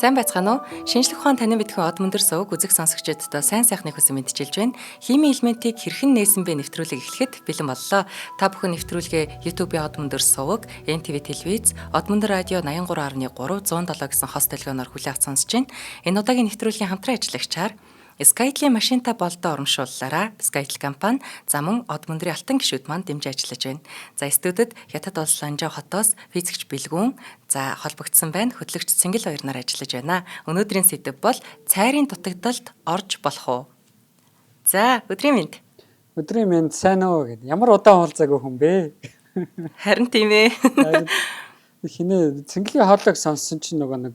Сайн байцгаана уу? Шинжлэх ухаан танин мэдхэн од мөндөр сувг үзэх сонсогчдод сайн сайхны хүсэн мэдчилж байна. Химийн элементийг хэрхэн нээсэн бэ нэвтрүүлэг эхлэхэд бэлэн боллоо. Та бүхэн нэвтрүүлгээ YouTube-ийн од мөндөр сувг, NTV телевиз, од мөндөр радио 83.3 107 гэсэн хос долгионоор хүлээн авч сонсож байна. Энэ удаагийн нэвтрүүлгийн хамтран ажиллагчаар Skytel-ийн машинтай болдоо урамшууллаараа Skytel компани за мөн од мөндрийн алтан гишүүд маань дэмжиж ажиллаж байна. За студид Хятад улс Ланжоо хотоос физикч Бэлгүүн за холбогдсон байна. Хөтлөгч Цэнгэл хоёр нар ажиллаж байна. Өнөөдрийн сэдэв бол цайрын дутагдалд орж болох уу? За өдрийн мэнд. Өдрийн мэнд, сайн уу гэд. Ямар удаан уулзаагүй хүн бэ? Харин тийм ээ. Хинээ Цэнгэлийн хоолойг сонссон чинь нөгөө нэг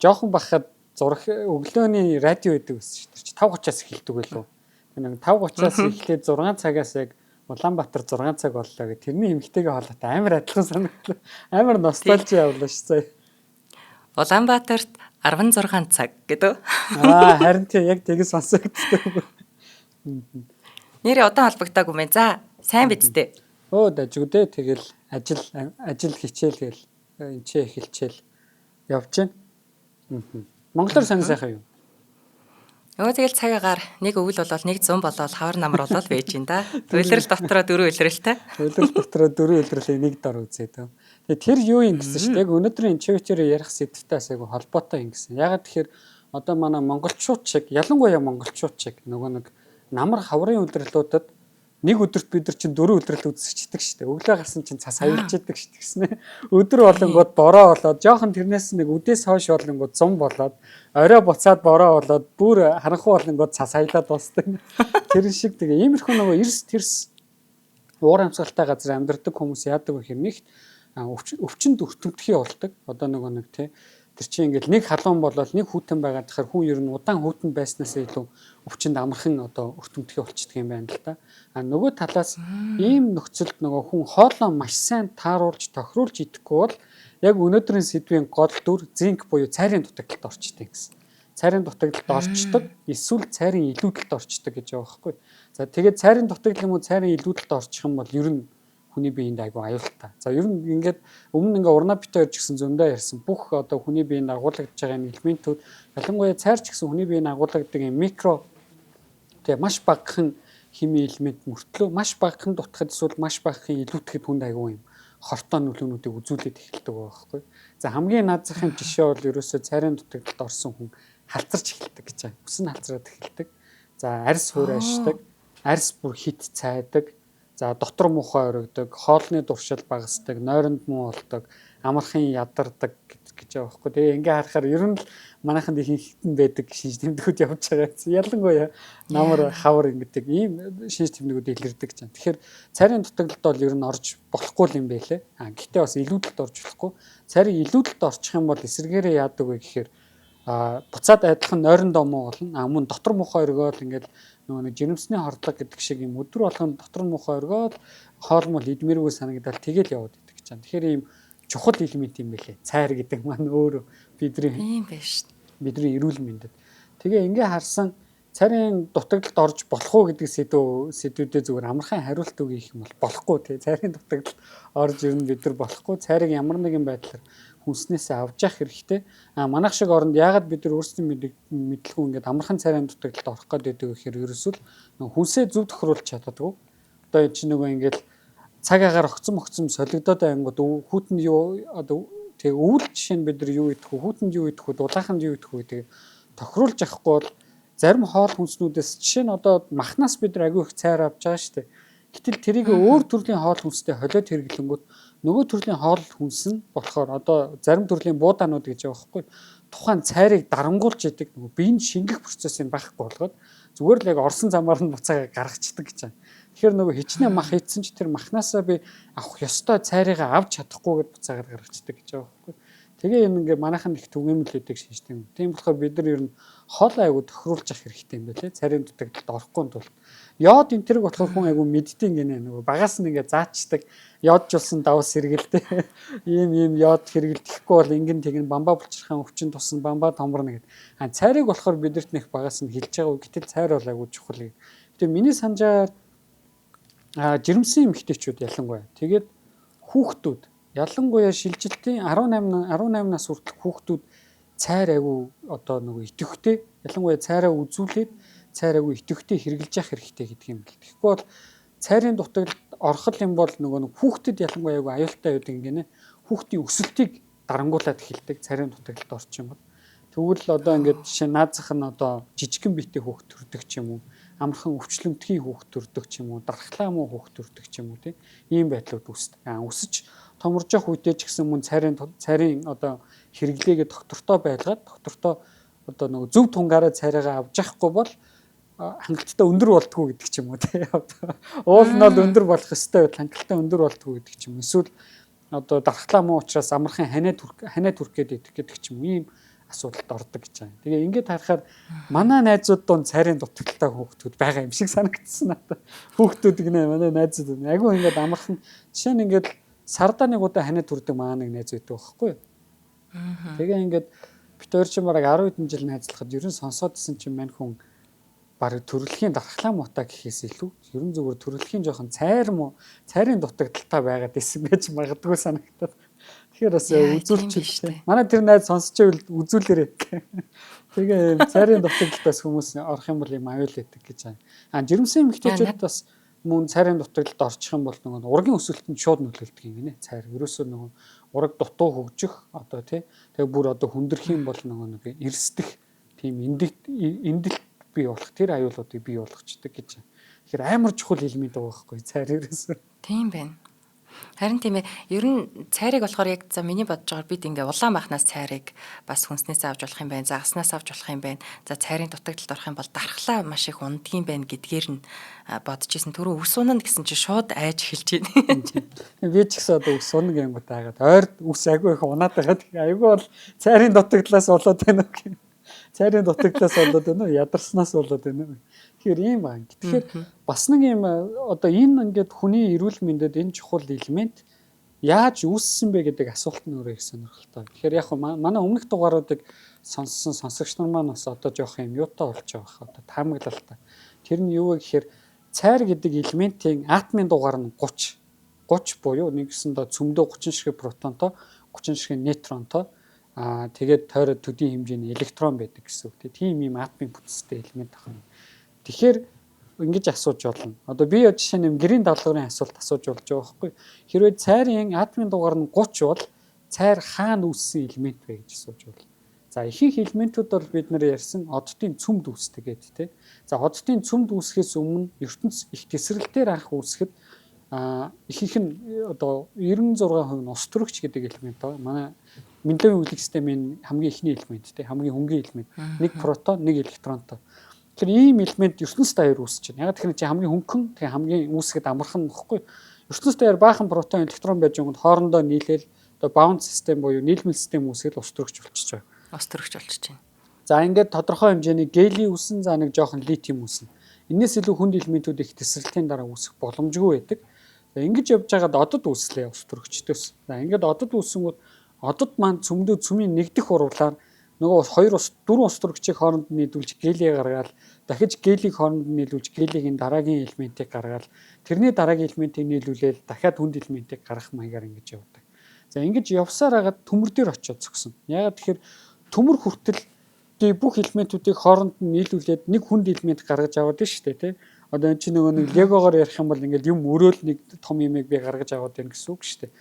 жоохон бахад зурх өглөөний радио гэдэг байсан шүү дээ. 5:30-аас эхэлдэг байлуу. Тэр нэг 5:30-аас эхлээд 6 цагаас яг Улаанбаатар 6 цаг боллоо гэх тэрний эмэгтэйгээ хоолойтой амар адилхан санагдлаа. Амар ностальжи явлаа шүү заяа. Улаанбаатарт 16 цаг гэдэг. Аа, харин тийм, яг тэгэж сонсогддог. Нэрээ удаан холбогдоогүй мэн. За сайн биз дээ. Өө, дажгүй дээ. Тэгэл ажил ажил хичээл гээл энэ ч эхэлчихэл явж байна. Монголоор сайн сайхан юу? Өө, тэгэл цаг агаар нэг өвөл болол, нэг зун болол, хавар намар болол байж ин да. Улирал дотроо дөрөв улиралтай. Улирал дотроо дөрөв улирлыг нэг дор үзээд. Тэгээ тэр юу юм гэсэн чинь яг өнөөдрийн чивчээр ярих сэдвтэй бас айгу холбоотой юм гэсэн. Ягаад тэгэхээр одоо манай монголчууд шиг, ялангуяа монголчууд шиг нөгөө нэг намар хаврын улирлуудад нэг өдөрт бид нар чинь дөрөв улирал үзчихдэг шүү дээ. Өглөө гарсан чинь цас аялж идэг шүү дээ гэснэ. Өдөр болонгууд бороо болоод, жоохон тэрнээс нэг үдээс хойш болонгууд зум болоод, орой буцаад бороо болоод, бүр харанхуй болонгууд цас аялаад дуусдаг. Тэр шиг тэгээ иймэрхүү нөгөө эрс тэрс уур амьсгалтай газар амьдардаг хүмүүс яадаг вэ гэхээр нэгт өвчнөд өртөмтгий болдог. Одоо нөгөө нэг тий, тэр чинь ингээл нэг халуун болоод нэг хүйтэн байгаа тэгэхээр хүн ер нь удаан хүйтэн байснаас илүү өвчнөд амархан одоо өртөмтгий болчдөг юм байна л да. А нөгөө талаас ийм нөхцөлд нөгөө хүн хоолоо маш сайн тааруулж тохируулж идэхгүй бол яг өнөөдрийн сэдвийн гол дүр зинк буюу цайрын дутагдалд орчдөг гэсэн. Цайрын дутагдалд орчдөг эсвэл цайрын илүүдэлд орчдөг гэж байгаа байхгүй. За тэгээд цайрын дутагдал юм уу, цайрын илүүдэлд орчих юм бол ер нь хүний биеинд айгүй аюултай. За ер нь ингээд өмнө ингээ урнаа бит хоёр ч гэсэн зөндөө ярьсан. Бүх одоо хүний биеинд агуулгадж байгаа энэ элементүүд, ялангуяа цайр ч гэсэн хүний биеинд агуулгадаг юм микро тэгээ маш багахан химийн элемент мөртлөө маш багахан дутахад эсвэл маш багахан илүүтэхэд хүнд айгүй юм хортой нөлөөнүүдийг үзүүлээд эхэлдэг байгаа байхгүй. За хамгийн над захын жишээ бол ерөөсөө цайрын дутагдалд орсон хүн халзарч эхэлдэг гэж байгаа. Үс нь халзраад эхэлдэг. За арьс хуурайшдаг, арьс бүр хит цайдаг. За дотор муухай орогдог, хоолны дуршил багасдаг, нойронд муу болдог, амархан ядардаг гэж байгаа байхгүй. Тэгээ ингээ харахаар ер нь л манайханд ихэнхтэн байдаг шинж тэмдгүүд явж байгаа гэсэн. Ялангуяа намар хавар ингэдэг ийм шинж тэмдгүүд илэрдэг гэж. Тэгэхээр цайрын дутагдалд бол ер нь орж болохгүй юм байлээ. А гэхдээ бас илүүдэлд орж болохгүй. Цайрын илүүдэлд орчих юм бол эсэргээрээ яадаг вэ гэхээр буцаад адилхан нойрондоо муу болно. А мөн дотор муухай өргөөл ингээл нөгөө нэг жирэмсний хордлого гэдэг шиг юм өдөр болгон дотор муухай өргөөл хоол мол идмээргүй санагдал тэгэл яваад идэг гэж. Тэгэхээр ийм чухал элемент юм байлээ. Цайр гэдэг маань өөрөө бидний ийм байж шин. Бидний эрүүл мэндэд. Тэгээ ингээ харсан цайрын дутагдалд орж болох уу гэдэг сэдвүүдээ зүгээр амархан хариулт өгөх юм бол болохгүй тий. Цайрын дутагдалд орж ер нь бид нар болохгүй. Цайрыг ямар нэгэн байдлаар хүнснээсээ авч явах хэрэгтэй. А манайх шиг оронд яагаад бид нар өөрсдийн мэдлгүй ингээд амархан цайрын дутагдалд орох гээд байдаг вэ гэхээр ерөөсөө л хүнсээ зөв тохируулж чаддаггүй. Одоо энэ чинь нөгөө ингээд цаг агаар огцом огцом солигдоод байнгут хүүтэнд юу одоо тэгээ өвөл жишээ нь бид нар юу идэх вэ, хүүтэнд юу идэх вэ, дулааханд юу идэх вэ тэгээ тохируулж авахгүй бол зарим хоол хүнснүүдээс, жишээ нь одоо махнаас бид нар агүй их цайр авч байгаа шүү дээ. Гэтэл тэрийг өөр төрлийн хоол хүнстэй холиод хэрэглэнгүүт нөгөө төрлийн хоол хүнс нь болохоор одоо зарим төрлийн буудаанууд гэж байгаа байхгүй, тухайн цайрыг дарангуулж идэг, нөгөө биеийн шингэх процессыг байхгүй болгоод зүгээр л яг орсон замаар нь буцаагаа гаргацдаг гэж байна. Тэгэхээр нөгөө хичнээн мах идсэн ч тэр махнаасаа би авах ёстой цайрыгаа авч чадахгүйгээд буцаагаад гаргацдаг гэж байгаа байхгүй. Тэгээ энэ ингээ манайхан их түгээмэл өгдөг шинжтэй юм. Тийм болохоор бид нар ер нь хоол айгу тохируулж авах хэрэгтэй юм байлээ. Цайрын дутагдалд орохгүй тулд. Йод энэ тэрэг болохоор хүн айгу мэддэг гинэ, нөгөө багаас нь ингээ заачдаг. Йоджуулсан давс сэргэлтэй. Ийм ийм йод хэрэглэхгүй бол ингэн тэгин бамбаа булчирхан өвчин тусна, бамбаа томорно гэд. А цайрыг болохоор бидэрт нэг багаас нь хэлж байгаа. Гэтэл цайр бол айгу чухал. Тэгээ миний санджаар жирэмсэн эмэгтэйчүүд ялангуяа. Тэгээд хүүхдүүд, ялангуяа шилжилтийн 18 нас хүртэлх хүүхдүүд Цайр айгүй одоо нөгөө идэвхтэй, ялангуяа цайраа үзүүлээд цайр айгүй идэвхтэй хэрэгжилж явах хэрэгтэй гэдэг юм бэл. Тэгэхгүй бол цайрын дутагдлалд орох юм бол нөгөө нэг хүүхдэд ялангуяа айгүй аюултай байдаг юм гинэ. Хүүхдийн өсөлтийг дарангуулад эхэлдэг цайрын дутагдлалд орчих юм бол. Тэгвэл одоо ингээд жишээ наазах нь одоо жижигхэн биетэй хүүхд төрдөг ч юм уу, амархан өвчлөмтгий хүүхд төрдөг ч юм уу, дархлаа муу хүүхд төрдөг ч юм уу, тийм ийм байдлууд үүсдэг. Өсөж томорж явах үедээ ч гэсэн мөн цайрын одоо хэрэглээгээ доктортой байлгаад, доктортой одоо нөгөө зөв тунгаараа цайраагаа авч явахгүй бол хангалттай өндөр болдгоо гэдэг ч юм уу, тийм. Одоо уул нь бол өндөр болох ёстой байтал хангалттай өндөр болдгоо гэдэг ч юм. Эсвэл одоо дархлаа муу учраас амархан ханиа түрх гээд идэх гэдэг ч юм уу, ийм асуудалд ордог гэж байгаа. Тэгээ ингээд харахаар манай найзууд донд цайрын дутагдaltaй хүүхдүүд байгаа юм шиг санагдсан надад. Хүүхдүүд гинэ манай найзууд айгүй ингээд амархан, жишээ нь ингээд сардаа нэг удаа ханиа түрдэг маа нэг найз байдаг байхгүй юу. Тэгээ ингээд бит хоёр чинь бараг 10 хэдэн жил найзлахад ер нь сонсоод исэн чинь мань хүн бараг төрөлхийн дархлаа муутай гэхээс илүү ер нь зүгээр төрөлхийн жоохон цайр муу, цайрын дутагдaltaй байгаад исэн байж магадгүй санагдаад. Тэгэхээр бас үзүүлчих. Манай тэр найз сонсч байвал үзүүлээрэй. Тэгээ цайрын дутагдлаас хүмүүс орох юм бол юм аюул байдаг гэж байна. Жирэмсэн эмэгтэйчүүд бас мөн цайрын дутагдлалд орчих юм бол нөгөө ургийн өсөлтөнд шууд нөлөөлдөг юм гинэ. Цайр ерөөсөө нөгөө ураг дутуу хөгжих одоо тий. Тэгээ бүр одоо хүндрэх юм бол нөгөө нэг эрсдэх тийм эндэлт бий болох тэр аюулуудыг бий болгочдөг гэж. Тэгэхээр амар чухал элемент байгаа байхгүй цайр ерөөсөө. Тийм байна. Харин тийм ээ. Ер нь цайрыг болохоор яг за миний бодож байгаагаар бид ингээ улаан бахнаас цайрыг бас хүнснээсээ авч болох юм байна. Загаснаас авч болох юм байна. За цайрын дутагдлалд орох юм бол дархлаа маш их ундгийн байна гэдгээр нь бодож исэн. Түрүү үс унана гэсэн чинь шууд айж эхэлж байна. Би ч гэсэн одоо үс унана гэнгүүт айгаад ойр үс айгүй их унаад байгаа. Тэгээ айгүй бол цайрын дутагдлаас болоод байна уу гэх. Цайрын дутагдлаас болоод байна уу? Ядарснаас болоод байна уу? Тэгэхээр ийм байна. Тэгэхээр бас нэг юм одоо энэ ингээд хүний эрүүл мэндэд энэ чухал элемент яаж үүссэн бэ гэдэг асуулт нь өөрөө их сонирхолтой. Тэгэхээр яг манай өмнөх дугааруудыг сонссон сонсогч нар маань бас одоо жоох юм юутай болж байгаа бах одоо таамаглалтай. Тэр нь юу вэ гэхээр цайр гэдэг элементийн атомын дугаар нь 30. 30 буюу нэгсэндээ цөмдөө 30 ширхэг протонтой, 30 ширхэг нейтронтой, тэгээд тойроо төдий хэмжээний электрон байдаг гэсэн үг. Тийм юм атомын бүтцтэй элемент байна. Тэгэхээр ингэж асууж болно. Одоо би жишээ нь гэрийн даалгаврын асуулт асууж болж байгаа байхгүй. Хэрвээ цайрын атомын дугаар нь 30 бол цайр хаана үүссэн элемент вэ гэж асууж болно. За ихэнх элементүүд бол бид нэр ярьсан оддын цөмд үүсдэг гэдэг тийм. За оддын цөмд үүсгэхээс өмнө ертөнц их тесрэлтээр анх үүсгэхэд ихэнх нь одоо 96% нь ус төрөгч гэдэг элемент байгаа. Манай Менделевийн үеийн системийн хамгийн эхний элемент тийм, хамгийн хөнгөн элемент. Нэг протон, нэг электронтой. Тэгэхээр ийм элемент ертөнц даяар үүсэж байна. Яг тэгэхээр чи хамгийн хөнгөн, тэгээ хамгийн үүсгэхэд амархан нөхгүй. Ертөнц даяар баахан протон, электрон байж байгаа хоорондоо нийлээл одоо bound систем буюу нийлмэл систем үүсгэл ус төрөгч болчихж байгаа. Ус төрөгч болчихж байна. За ингээд тодорхой хэмжээний гелий үүсэн, за нэг жоохон литиум үүсэн. Энээс илүү хүнд элементүүд их тесрэлтийн дараа үүсэх боломжгүй байдаг. За ингэж явж байгаад одод үүслээ ус төрөгчдөөс. За ингээд одод үүсэнгүүт одод маань цөмдөө цөмийн нэгдэх урвалаар нөгөө хоёр ус дөрвөн ус төрөгчийг хооронд нь нийлүүлж гелий гаргаал, дахиж гелийг хооронд нь нийлүүлж гелигийн дараагийн элементийг гаргаал, тэрний дараагийн элементийг нийлүүлээл дахиад хүнд элементийг гаргах маягаар ингэж явдаг. За ингэж явсаар хагаад төмөр дээр очиод зогсон. Яагаад тэгэхээр төмөр хүртэл бүх элементүүдийг хооронд нь нийлүүлээд нэг хүнд элемент гаргаж аваад байна шүү дээ, тий. Одоо энэ чинь нөгөө нэг легогоор ярих юм бол ингээд юм өрөөл нэг том юмыг би гаргаж аваад байна гэсэн үг шүү дээ.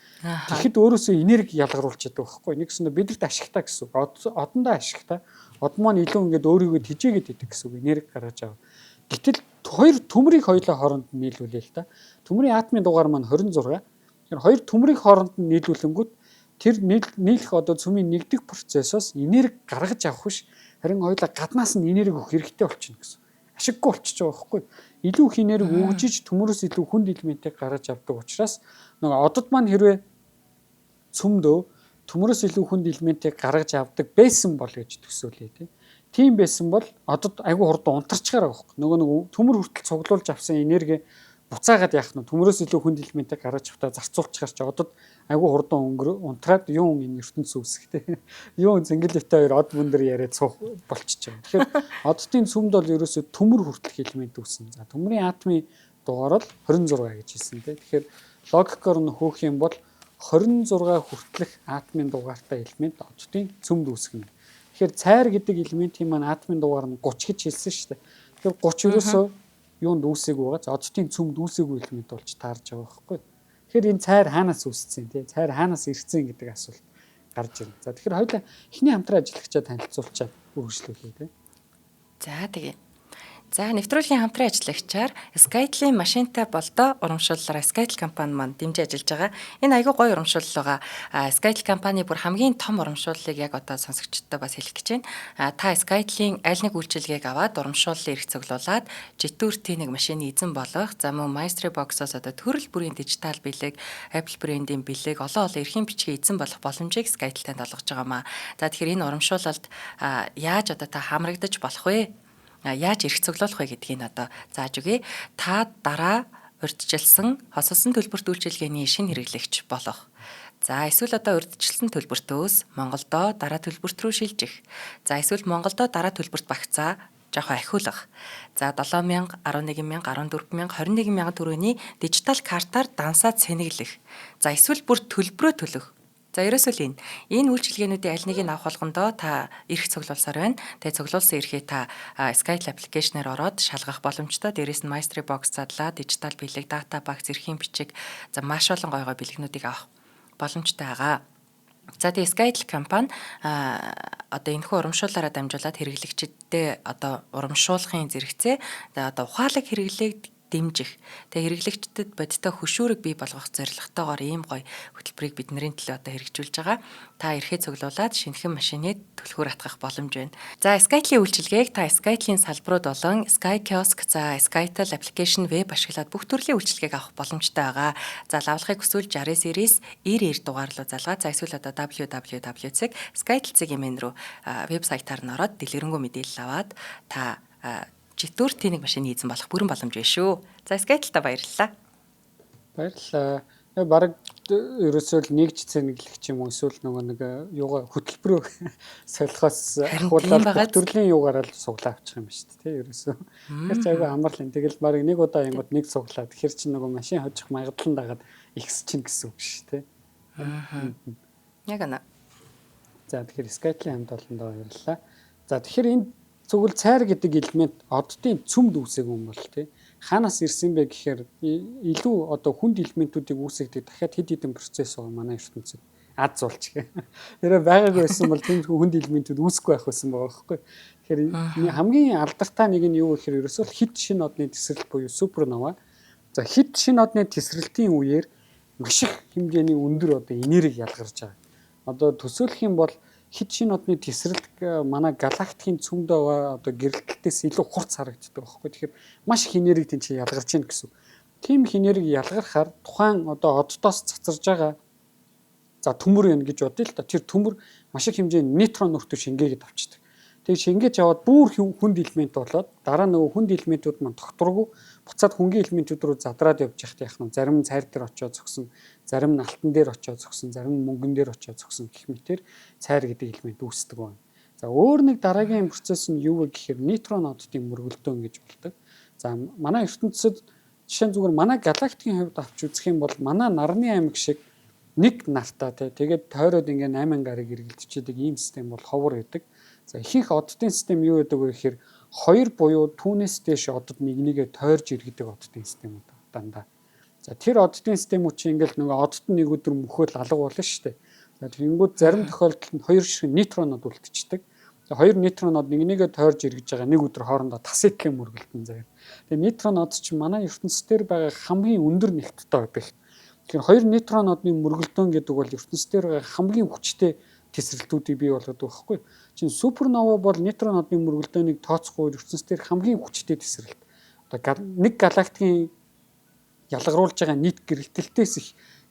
Тэгэхэд өөрөөсөө энерги ялгаруулж чаддаг байхгүй. Нэгсэндээ бидэрт ашигтай гэсэн үг. Одондоо ашигтай. Од маань илүү ингээд өөрийгөө тижээгээд идэг гэсэн үг. Энерги гаргаж аваад. Гэтэл хоёр төмрийг хоёулаа хооронд нь нийлүүлээ л та. Төмрийн атомын дугаар маань 26. Тэгэхээр хоёр төмрийг хооронд нь нийлүүлэнгүүт тэр нийлэх одоо цөмийн нэгдэх процессоос энерги гаргаж авах биш. Харин хоёулаа гаднаас нь энерги өгөх хэрэгтэй болчихно гэсэн. Ашиггүй болчихж байгаа байхгүй. Илүү их энерги өгжиж төмөрөөс илүү хүнд элементийг гаргаж авдаг учраас нөгөө одод маань хэрвээ цөмдөө төмөрөөс илүү хүнд элементийг гаргаж авдаг байсан бол гэж төсөөлье тийм. Тийм байсан бол одод айгүй хурдан унтарчгаар байгаа байхгүй. Нөгөө нэг төмөр хүртэл цуглуулж авсан энерги буцаагаад яах нь төмөрөөс илүү хүнд элементийг гаргаж авахтаа зарцуулчихар чи одод айгүй хурдан унтраад юун энэ ертөнц үүсэх тийм. Юун зингэлэвтэй хоёр од мөндөр яриад суух болчихж байгаа. Тэгэхээр оддын цөмд бол ерөөсөө төмөр хүртэлх элемент үүснэ. За төмрийн атомын дугаар бол 26 гэж хэлсэн тийм. Тэгэхээр логикоор нь хөөх юм бол 26 хүртэлх атомын дугаартай элемент оддын цөмд үүсгэнэ. Тэгэхээр цайр гэдэг элементийн маань атомын дугаар нь 30 гэж хэлсэн шүү дээ. Тэгэхээр 30 ерөөсөө юунд үүсээгүй байгаа. За оддын цөмд үүсээгүй элемент болж таарж байгаа байхгүй. Тэгэхээр энэ цайр хаанаас үүссэн тий? Цайр хаанаас ирсэн гэдэг асуулт гарч ирнэ. За тэгэхээр хоёулаа эхний хамтран ажиллагчаа танилцуулчаад үргэлжлүүлье тий. За тэгээ. За, нэвтрүүлгийн хамтран ажиллагчаар Skytel-ийн машинтай болдоо урамшууллаараа Skytel компани маань дэмжиж ажиллаж байгаа. Энэ айгүй гоё урамшуулал байгаа. Skytel компани бүр хамгийн том урамшууллыг яг одоо сонсогчдод бас хэлэх гэж байна. Та Skytel-ийн аль нэг үйлчилгээг аваад урамшууллын эрх цуглуулад Jetour T1 машины эзэн болох, за мөн Maestro Box-оос одоо төрөл бүрийн дижитал бэлэг, Apple брендийн бэлэг, олон олон эрхийн бичгийн эзэн болох боломжийг Skytel танд олгож байгаа маа. За, тэгэхээр энэ урамшуулалд яаж одоо та хамрагдаж болох вэ? Яаж эрх цуглуулах вэ гэдгийг одоо зааж өгье. Та дараа урьдчилсан хосолсон төлбөрт үйлчилгээний шинэ хэрэглэгч болох. За, эсвэл одоо урьдчилсан төлбөртөөс Монголдоо дараа төлбөрт рүү шилжих. За, эсвэл Монголдоо дараа төлбөрт багцаа жоохон ахиулах. За, 7000, 11000, 14000, 21000 төгрөгийн дижитал картаар дансаа цэнэглэх. За, эсвэл бүр төлбөрөө төлөх. За, ерөөсөө л энэ үйлчилгээнүүдийн аль нэгийг авах болгондоо та эрх цуглуулсаар байна. Тэгээ цуглуулсан эрхээ та Skytel application-аар ороод шалгах боломжтой. Дээрээс нь Maestro Box задлаа, дижитал бэлэг, дата багц, эрхийн бичиг, за маш олон гой гой бэлгнүүдийг авах боломжтой байгаа. За, тэгээ Skytel компани одоо энэхүү урамшууллаараа дамжуулаад хэрэглэгчдэд одоо урамшуулахын зэрэгцээ одоо ухаалаг хэрэглээг дэмжих. Тэгээ хэрэглэгчдэд бодиттой хөшүүрэг бий болгох зорилготойгоор ийм гоё хөтөлбөрийг бидний төлөө одоо хэрэгжүүлж байгаа. Та эрхээ цуглуулад шинэхэн машины түлхүүр атгах боломж байна. За, Skytel-ийн үйлчилгээг та Skytel-ийн салбарууд болон Sky Kiosk, за Skytel application веб ашиглаад бүх төрлийн үйлчилгээг авах боломжтой байгаа. За, лавлахыг хүсвэл 69 99 90 90 дугаар руу залгаа. За, эсвэл одоо www.skytel.mn рүү вебсайтаар нь ороод дэлгэрэнгүй мэдээлэл аваад та Jetour T1 машины эзэн болох бүрэн боломж байна шүү. За, Skytel-та баярлалаа. Баярлалаа. Бараг ерөөсөө л нэгж цэнэглэх юм уу эсвэл нөгөө нэг юугаа хөтөлбөрөө солихоос ахуулаад бүх төрлийн юугаараа л суглаа авчих юм шүү дээ тий ерөөсөө. Тэгэхээр ч айгүй амарлын. Тэгэл бараг нэг удаа ингууд нэг суглаа. Тэгэхээр чи нөгөө машин хожих магадлал дагаад ихс чинь гэсэн үг шүү тий. Аа. Яг ана. За, тэгэхээр Skytel-ийн хамт олондоо баярлалаа. За, тэгэхээр энэ Тэгвэл цайр гэдэг элемент оддын цөмд үүсээгүй юм бол тий. Хаанаас ирсэн бэ гэхээр илүү одоо хүнд элементүүдийг үүсгэдэг дахиад хэд хэдэн процесс байгаа манай ертөнцид. Аз зулч гэх. Тэрэ байгаагүй байсан бол тийм хүнд элементүүд үүсэхгүй байх байсан байгаа байхгүй. Тэгэхээр хамгийн алдартай нэг нь юу гэхээр ерөөсөө л хэд шинэ одны тесрэлт буюу супернова. За, хэд шинэ одны тесрэлтийн үеэр маш их хэмжээний өндөр одоо энерги ялгарч байгаа. Одоо төсөөлөх юм бол хэд шинэ одны тесрэлт манай галактикийн цөмд байгаа одоо гэрэлтэлтээс илүү хурц харагддаг байхгүй. Тэгэхээр маш их энерги тийм чи ялгарч ийн гэсэн. Тийм их энерги ялгархаар тухайн одоо оддоос цацарж байгаа за төмөр юм гэж бодъё л та. Тэр төмөр маш их хэмжээний нейтрон өртөө шингээгээд авчдаг. Тэгээ шингээж аваад бүр хүнд элемент болоод дараа нөгөө хүнд элементүүд маань тогтворгүй буцаад хөнгөн элементүүд рүү задраад явж яхад яах нь зарим нь цайр дээр очиод зогсон, зарим нь алтан дээр очиод зогсон, зарим нь мөнгөн дээр очиод зогсон гэх мэтэр цайр гэдэг элемент үүсдэг байна. За, өөр нэг дараагийн процесс нь юу вэ гэхээр нейтрон оддын мөргөлдөөн гэж болдог. За, манай ертөнцид жишээ нь зүгээр манай галактикийн хувьд авч үзэх юм бол манай нарны аймаг шиг нэг нартаа тий тэгээд тойроод ингээ 8 гарыг эргэлдчихэдэг ийм систем бол ховор байдаг. За, ихэнх оддын систем юу гэдэг вэ гэхээр хоёр буюу түүнээс дээш одод нэг нэгээ тойрж иргэдэг оддын системүүд дандаа. За, тэр оддын системүүд чинь ингээл нөгөө одод нь нэг өдөр мөхөөл алга болно шүү дээ. За, тэгэнгүүт зарим тохиолдолд нь хоёр шиг нейтронод үлдчихдэг. За, хоёр нейтронод нэг нэгээ тойрж эргэж байгаа нэг өдөр хоорондоо тас итгэн мөргөлдөн заяа. Тэгээ нейтрон од чинь манай ертөнцийн байгаа хамгийн өндөр нягттай объект. Тэгэхээр хоёр нейтрон одны мөргөлдөөн гэдэг бол ертөнцийн байгаа хамгийн хүчтэй тесрэлтүүдийг бий болгодог байхгүй. Чин супернова бол нейтрон одны мөргөлдөөнийг тооцохгүй ертөнцийн хамгийн хүчтэй тесрэлт. Одоо нэг галактикийн ялгаруулж байгаа нийт гэрэлтэлтээс их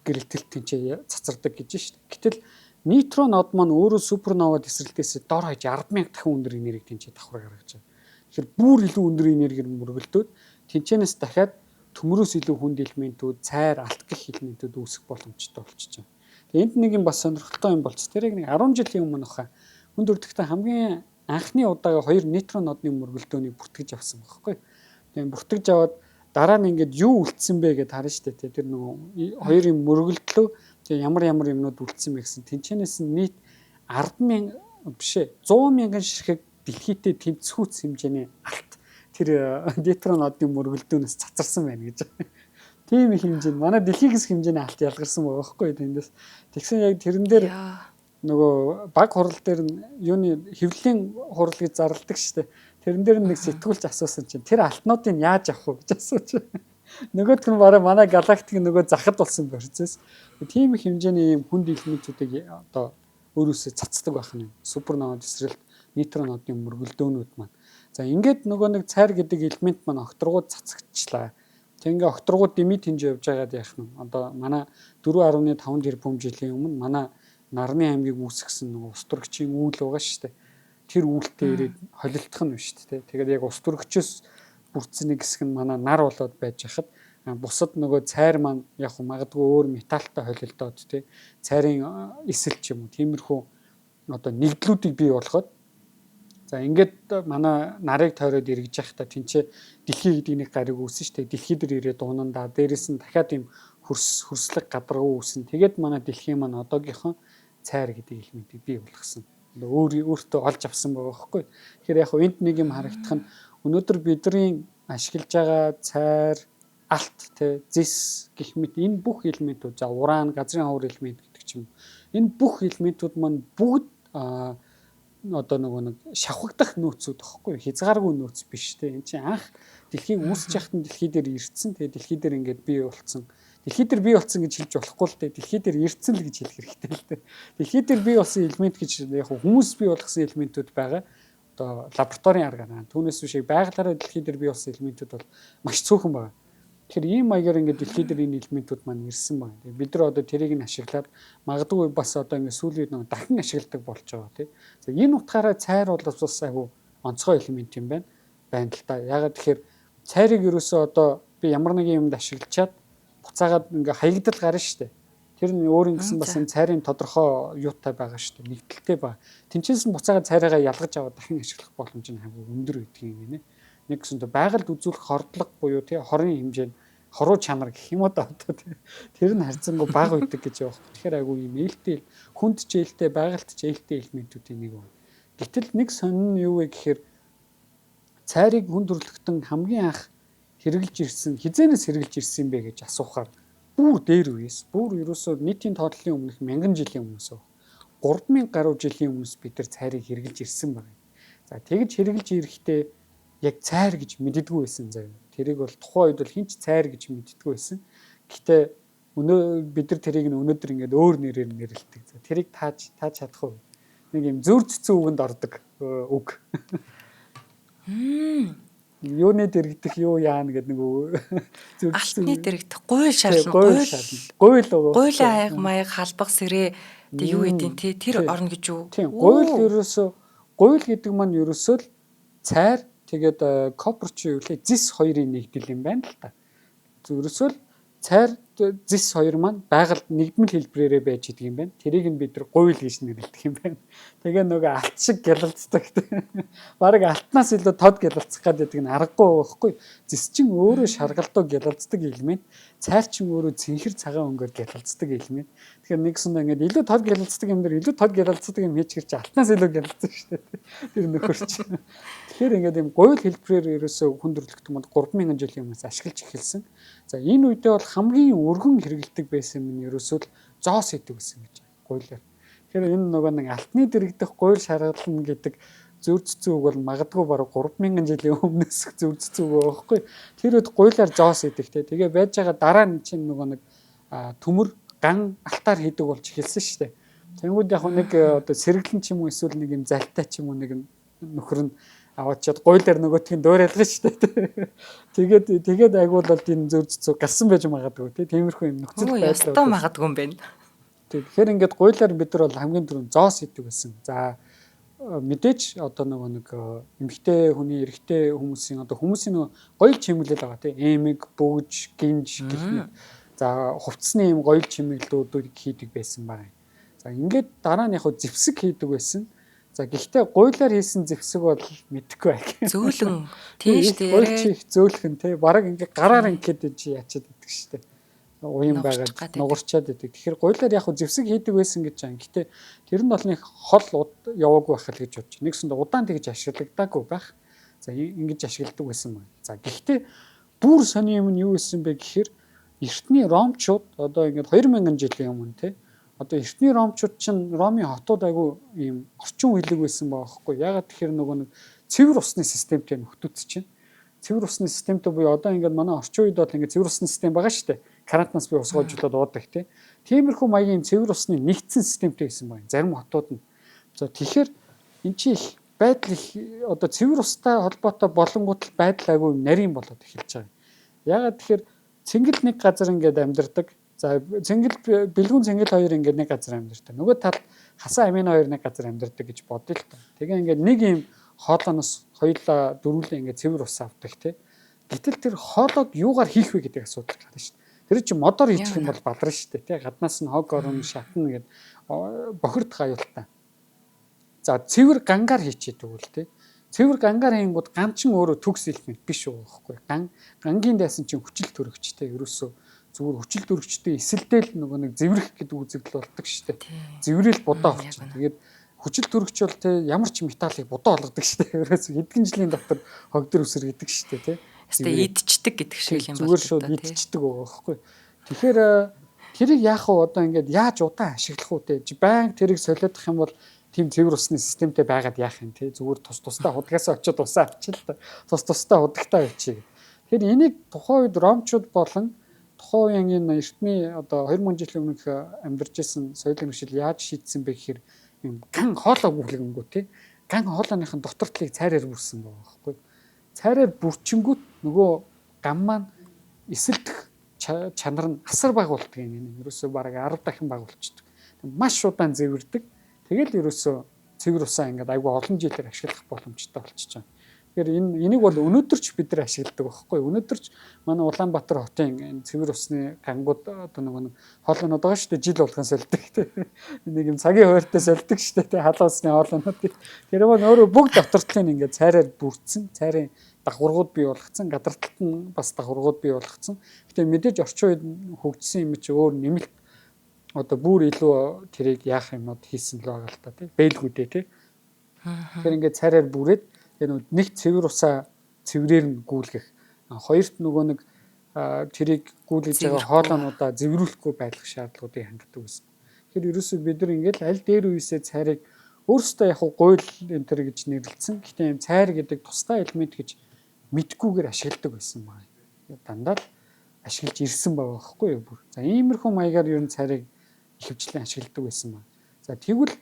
гэрэлтэлт тэнцээ цацардаг гэж шít. Гэтэл нейтрон од маань өөрөө супернова тесрэлтээс дор хаяж 100000 дахин өндөр энерги тэнцээ давхар гаргаж байгаа. Тэгэхээр бүр илүү өндөр энергиэр мөргөлдөөд тэнцэнээс дахиад төмрөөс илүү хүнд элементүүд, цайр, алт гэх элементүүд үүсэх боломжтой болчихж байгаа. Тэгээ энд нэг юм бас сонирхолтой юм болц. Тэр яг нэг 10 жилийн өмнө хаа хүнд өртөгтэй хамгийн анхны удаага хоёр нейтрон одны мөргөлдөөнийг бүртгэж авсан байхгүй. Тэгээ бүртгэж аваад дараа нь ингээд юу үлдсэн бэ гэдээ харна шүү дээ. Тэр нөгөө хоёр юм мөргөлдлөө. Тэгээ ямар ямар юмнууд үлдсэн бэ гэсэн. Тэнчэнээс нь нийт 100000 биш ээ 100 мянган ширхэг дэлхийдээ тэнцвүүц хэмжээний алт тэр дейтрон одын мөргөлдөөнөөс цацарсан байна гэж. Тийм их хэмжээнд манай дэлхийгээс хэмжээний алт ялгарсан байгаа байхгүй тэндээс. Тэгсэн яг тэрэн дээр нөгөө баг хурал дээр нь юуны хэвлэлийн хурал гэж зарладаг штэ. Тэрэн дээр нэг сэтгүүлч асуусан чинь тэр алтнуудыг яаж авах вэ гэж асууж. Нөгөөх нь бараг манай галактик нөгөө захад болсон процесс. Тийм их хэмжээний ийм хүнд элементүүдийг одоо өөрөөсөө цацдаг байх нь. Супернова тесрэлт, нейтронодын мөргөлдөөнүүд маань. За ингээд нөгөө нэг цайр гэдэг элемент маань огторгууд цацагчлаа. Тэг ингээ огторгууд дэмий тэнж явж байгаад яах нь. Одоо манай 4.5 тэрбум жилийн өмнө манай Нарны аймгийг үүсгэсэн нөгөө ус төрөгчийн үүл байгаа шүү дээ. Тэр үүлтэй ирээд холилдох нь биш үү. Тэгээд яг ус төрөгчөөс бүрдсэн нэг хэсэг нь манай нар болоод байж хахад бусад нөгөө цайр маань яг магадгүй өөр металлтай холилдоод тий цайрын эсэл ч юм уу тиймэрхүү одоо нэгдлүүдийг бий болгоод за ингээд манай нарыг тойроод эргэж явахдаа тэнцээ дэлхий гэдэг нэг гариг үүсэн шүү дээ. Дэлхий дээр ирээд унандаа дээрэс нь дахиад ийм хөрс хөрслөг гадаргуу үүсэн. Тэгээд манай дэлхийн маань одоогийнхон цайр гэдэг элементийг бий болгосон. Одоо өөр өөртөө олж авсан байгаа байхгүй. Тэгэхээр яг энд нэг юм харагдах нь өнөөдөр бидний ашиглаж байгаа цайр, алт, тэ, зэс гэх мэт энэ бүх элементүүд за уран, газрын ховор элемент гэдэг ч юм. Энэ бүх элементүүд маань бүгд одоо нөгөө нэг шавхагдах нөөцүүд тоххой хязгааргүй нөөц биш те. Энд чинь анх дэлхийг үүсэж яхад нь дэлхий дээр ирцэн, тэгээ дэлхий дээр ингээд бий болцсон. Дэлхий дээр бий болсон гэж хэлж болохгүй л те. Дэлхий дээр ирцэн л гэж хэлэх хэрэгтэй л те. Дэлхий дээр бий болсон элемент гэж яг хүмүүс бий болгосон элементүүд байгаа. Одоо лабораторийн аргаар. Түүнээс биш байгалаараа дэлхий дээр бий болсон элементүүд бол маш цөөхөн байгаа. Тэгэхээр ийм маягаар ингээд дэлхий дээр энэ элементүүд маань ирсэн байна. Тэгээ бид нар одоо тэрийг нь ашиглаад магадгүй бас одоо ингээд сүүлийн үед нэг дахин ашигладаг болж байгаа тий. За энэ утгаараа цайр бол бас айгу онцгой элемент юм байна. Байна л та. Ягаад тэгэхээр цайрыг ерөөсөө одоо би ямар нэгэн юмд ашиглачаад буцаагаад ингээ хаягдал гарна штэ. Тэр нь өөр ингэсэн бас энэ цайрын тодорхой юутай байгаа штэ. Нэгдэлтэй байгаа. Тэнцээс нь буцаагаад цайраагаа ялгаж аваад дахин ашиглах боломж нь хамаагүй өндөр байдаг юм гинэ. Нэг гэсэндээ байгальд үзүүлэх хордлого буюу тий хорын хэмжээ нь хоруу чанар гэх юм уу да одоо тий. Тэр нь харьцангуй бага байдаг гэж байгаа байхгүй. Тэгэхээр айгүй юм ээлтэй хүнд ч ээлтэй байгальд ч ээлтэй элементүүдийн нэг байна. Гэтэл нэг сонин нь юу вэ гэхээр цайрыг хүн төрөлхтөн хамгийн анх хэрэгжилж ирсэн хизээнээс хэрэгжилж ирсэн юм бэ гэж асуухаар бүр дээр үеэс бүр ерөөсөө нийтийн тоотлолын өмнөх мянган жилийн өмнөөс 3000 гаруй жилийн өмнөөс бид нар цайрыг хэрэгжилж ирсэн байна. За тэгж хэрэгжилж ирэхдээ яг цайр гэж мэддэггүй байсан заяа. Тэрийг бол тухайн үед бол хэн ч цайр гэж мэддэггүй байсан. Гэхдээ өнөө бид нар тэрийг нь өнөөдөр ингээд өөр нэрээр нэрлэдэг. За тэрийг тааж чадах уу? Нэг юм зүр цэцэн үгэнд ордог үг. Юуны дэрэгдэх юу яана гэдэг нэг зүр Алтны дэрэгдэх гуйл шарлна. Гуйл байгаа. Гуйл аяг маяг халбаг сэрээ тэг юу гэдیں те тэр орно гэж юу? Тийм. Гуйл ерөөсөө гуйл гэдэг маань ерөөсөө л цайр тэгээд коппер чи юу лээ зис хоёрын нэгдэл юм байна л та. Ерөөсөө л цайр зис хоёр маань байгальд нэгдмэл хэлбэрээрээ байж идэг юм байна. Тэрийг нь бид нар гуйл гэж нэрлэдэг юм байна. Тэгээ нөгөө алт шиг гялалцдаг. Бараг алтнаас илүү тод гялалцах гэдэг нь аргагүй байхгүй. Зис чинь өөрөө шаргалдуу гялалцдаг элемент. Цайр чинь өөрөө цэнхэр цагаан өнгөөр гялалцдаг элемент. Тэгэхээр нэг сундаа ингээд илүү тод гялалцдаг юм дээр илүү тод гялалцдаг юм хийж гэрч алтнаас илүү гялалцсан шүү дээ. Тэр нөхөр чинь. Тэгэхээр ингээд юм гуйл хэлбэрээр ерөөсөө хүн төрөлхтөн бол 3000 жилийн өмнөөс ашиглаж эхэлсэн. За энэ үедээ бол хамгийн өргөн хэрэгэлдэг байсан юм нь ерөөсөө л зоос идэг гэсэн гэж гуйлаар. Тэгэхээр энэ нөгөө нэг алтны дэрэгдэх гуйл шаргална гэдэг зөр цэцэн үг бол магадгүй бараг 3000 жилийн өмнөөс зөр цэцэн үг байхгүй. Тэр үед гуйлаар зоос идэг те. Тэгээ байж байгаа дараа нь чинь нөгөө нэг төмөр ган алтаар хийдэг болж эхэлсэн шүү дээ. Тэнгүүд яг нэг одоо сэргэлэн ч юм уу эсвэл нэг юм залтай ч юм уу нэг нөхөр нь аваачаад гуйлаар нөгөөтг нь дуурайлгана шүү дээ. Тэгээд тэгээд айгуул бол энэ зөр цэцүү гарсан байж магадгүй тий. Тиймэрхүү юм нөхцөл байдал. Ёстой магадгүй юм байна. Тэгэхээр ингээд гуйлаар бид нар бол хамгийн түрүүнд зоос идэг байсан. За мэдээж одоо нөгөө нэг эмэгтэй хүний эрэгтэй хүмүүсийн одоо хүмүүсийн нөгөө гоёл чимэглэл байгаа тий. Эмэг, бөгж, гинж гэх мэт. За хувцсны юм гоёл чимэглэлүүдийг хийдэг байсан байна. За ингээд дараа нь яг зэвсэг хийдэг байсан. За гэхдээ гуйлаар хийсэн зэвсэг бол мэдэхгүй байх. Зөөлөн тийм шүү дээ. Гуйл чи их зөөлхөн тий. Бараг ингээ гараар ингээд чи ячаад идэх шүү дээ. Уян байгаад нугарчаад байдаг. Тэгэхээр гуйлаар яг зэвсэг хийдэг байсан гэж байгаа. Гэтэ тэр нь бол нэг хол яваагүй байх л гэж бодож. Нэгсэндээ удаан тэгж ашиглагдаагүй байх. За ингэж ашигладаг байсан байна. За гэхдээ бүр сони юм нь юу байсан бэ гэхээр эртний ромчууд одоо ингээд 2000 жилийн өмнө те одоо эртний ромчууд чинь Ромын хотууд айгүй ийм орчин үеиг байсан байгаа байхгүй. Ягаад тэгэхээр нөгөө нэг цэвэр усны системтэй нөхдөд чинь цэвэр усны системтэй буюу одоо ингээд манай орчин үед бол ингээд цэвэр усны систем байгаа шүү дээ. Карантинаас би ус гоожлоод уудаг тий. Тиймэрхүү маягийн цэвэр усны нэгдсэн системтэй байсан байна. Зарим хотууд нь. За тэгэхээр эн чинь их байдал их одоо цэвэр устай холбоотой болонгууд л байдал айгүй нарийн болоод эхэлж байгаа. Ягаад тэгэхээр цэнгэл нэг газар ингээд амьдардаг. За цэнгэл бэлгүүн цэнгэл хоёр ингээд нэг газар амьдардаг. Нөгөө талд хасан амин хоёр нэг газар амьдардаг гэж бодъё л та. Тэгээ ингээд нэг юм хоолооноос хоёулаа дөрвөлээ ингээд цэвэр ус авдаг тий. Гэтэл тэр хоолойг юугаар хийх вэ гэдэг асуудал гарна шүү дээ. Тэр чинь модоор хийчих юм бол баларна шүү дээ тий. Гаднаас нь хог орон шатна гэд бохирд гаюултаа. За цэвэр гангаар хийчихэд тэгвэл тий. Цэвэр гангаар хийнгүүд ган чин өөрөө төгс элемент биш байгаа байхгүй. Ган гангийн дайсан чинь хүчил төрөгчтэй ерөөсөө зүгээр хүчил төрөгчтэй эсэлдэл нөгөө нэг зэврэх гэдэг үзэгдэл болдог шүү дээ. Зэврэл будаа болчихно. Тэгээд хүчил төрөгч бол те ямар ч металлыг будаа болгодог шүү дээ. Ерөөсөө хэдхэн жилийн дотор хогдор үсэр гэдэг шүү дээ те. Хэвээ идчихдэг гэдэг шиг юм байна. Зүгээр шууд идчихдэг байгаа байхгүй. Тэгэхээр тэрийг яах вэ одоо ингээд яаж удаан ашиглах вэ те? Баян тэрийг солиодох юм бол тийм цэвэр усны системтэй байгаад яах юм те? Зүгээр тус тусдаа худгасаа очиод усаа авчил та. Тус тусдаа худагтаа явчих. Тэгэхээр энийг тухайн үед ромчууд болон тухайн үеийн энэ эртний одоо 2000 жилийн өмнөх амьдарч исэн соёлын хөгжил яаж шийдсэн бэ гэхээр юм ган хоолой гүглэнгүү те. Ган хоолойныхын дотор талыг цайраар бүрсэн байгаа байхгүй. Цайраар бүрчингүүт нөгөө гам маань эсэлдэх чанар нь асар бага болдго юм. Ерөөсөө бараг 10 дахин бага болчдөг. Маш удаан зэвэрдэг. Тэгэл ерөөсөө цэвэр усаа ингээд айгүй олон жилээр ашиглах боломжтой болчихж байгаа. Тэгэхээр энэ энийг бол өнөөдөр ч бид нар ашигладаг байхгүй. Өнөөдөр ч манай Улаанбаатар хотын энэ цэвэр усны гангууд одоо нөгөө нэг хоолойнууд байгаа шүү дээ. Жил болгон сольдог тийм. Нэг юм цагийн хууртай сольдог шүү дээ. Халуун усны хоолойнууд. Тэр маань өөрөө бүгд дотор талын ингээд цайраар бүрдсэн. Цайрын дагавргууд бий болгоцсон. Гадар талд нь бас дагавргууд бий болгоцсон. Гэтэ мэдээж орчин үед хөгжсөн юм чи өөр нэмэлт одоо бүр илүү тэрийг яах юмнууд хийсэн л байгаа л та тий. Бэлгүүдээ тий. Тэгэхээр ингээд цайраар бүрээд тэр нэг цэвэр усаа цэврээр нь гүйлгэх. Хоёрт нөгөө нэг тэрийг гүйлгэж байгаа хоолоонуудаа зэврүүлэхгүй байх шаардлагуудыг хангадаг байсан. Тэгэхээр ерөөсөө бид нар ингээд аль дээр үесээ цайрыг өөрөөсөө яг гуйл энэ төр гэж нэрлэлсэн. Гэтэ юм цайр гэдэг тусдай элемент гэж мэдгүйгээр ашигладаг байсан байна. Дандаа л ашиглаж ирсэн байгаа байхгүй юу бүр. За иймэрхүү маягаар ер нь цайрыг ихэвчлэн ашигладаг байсан байна. За тэгвэл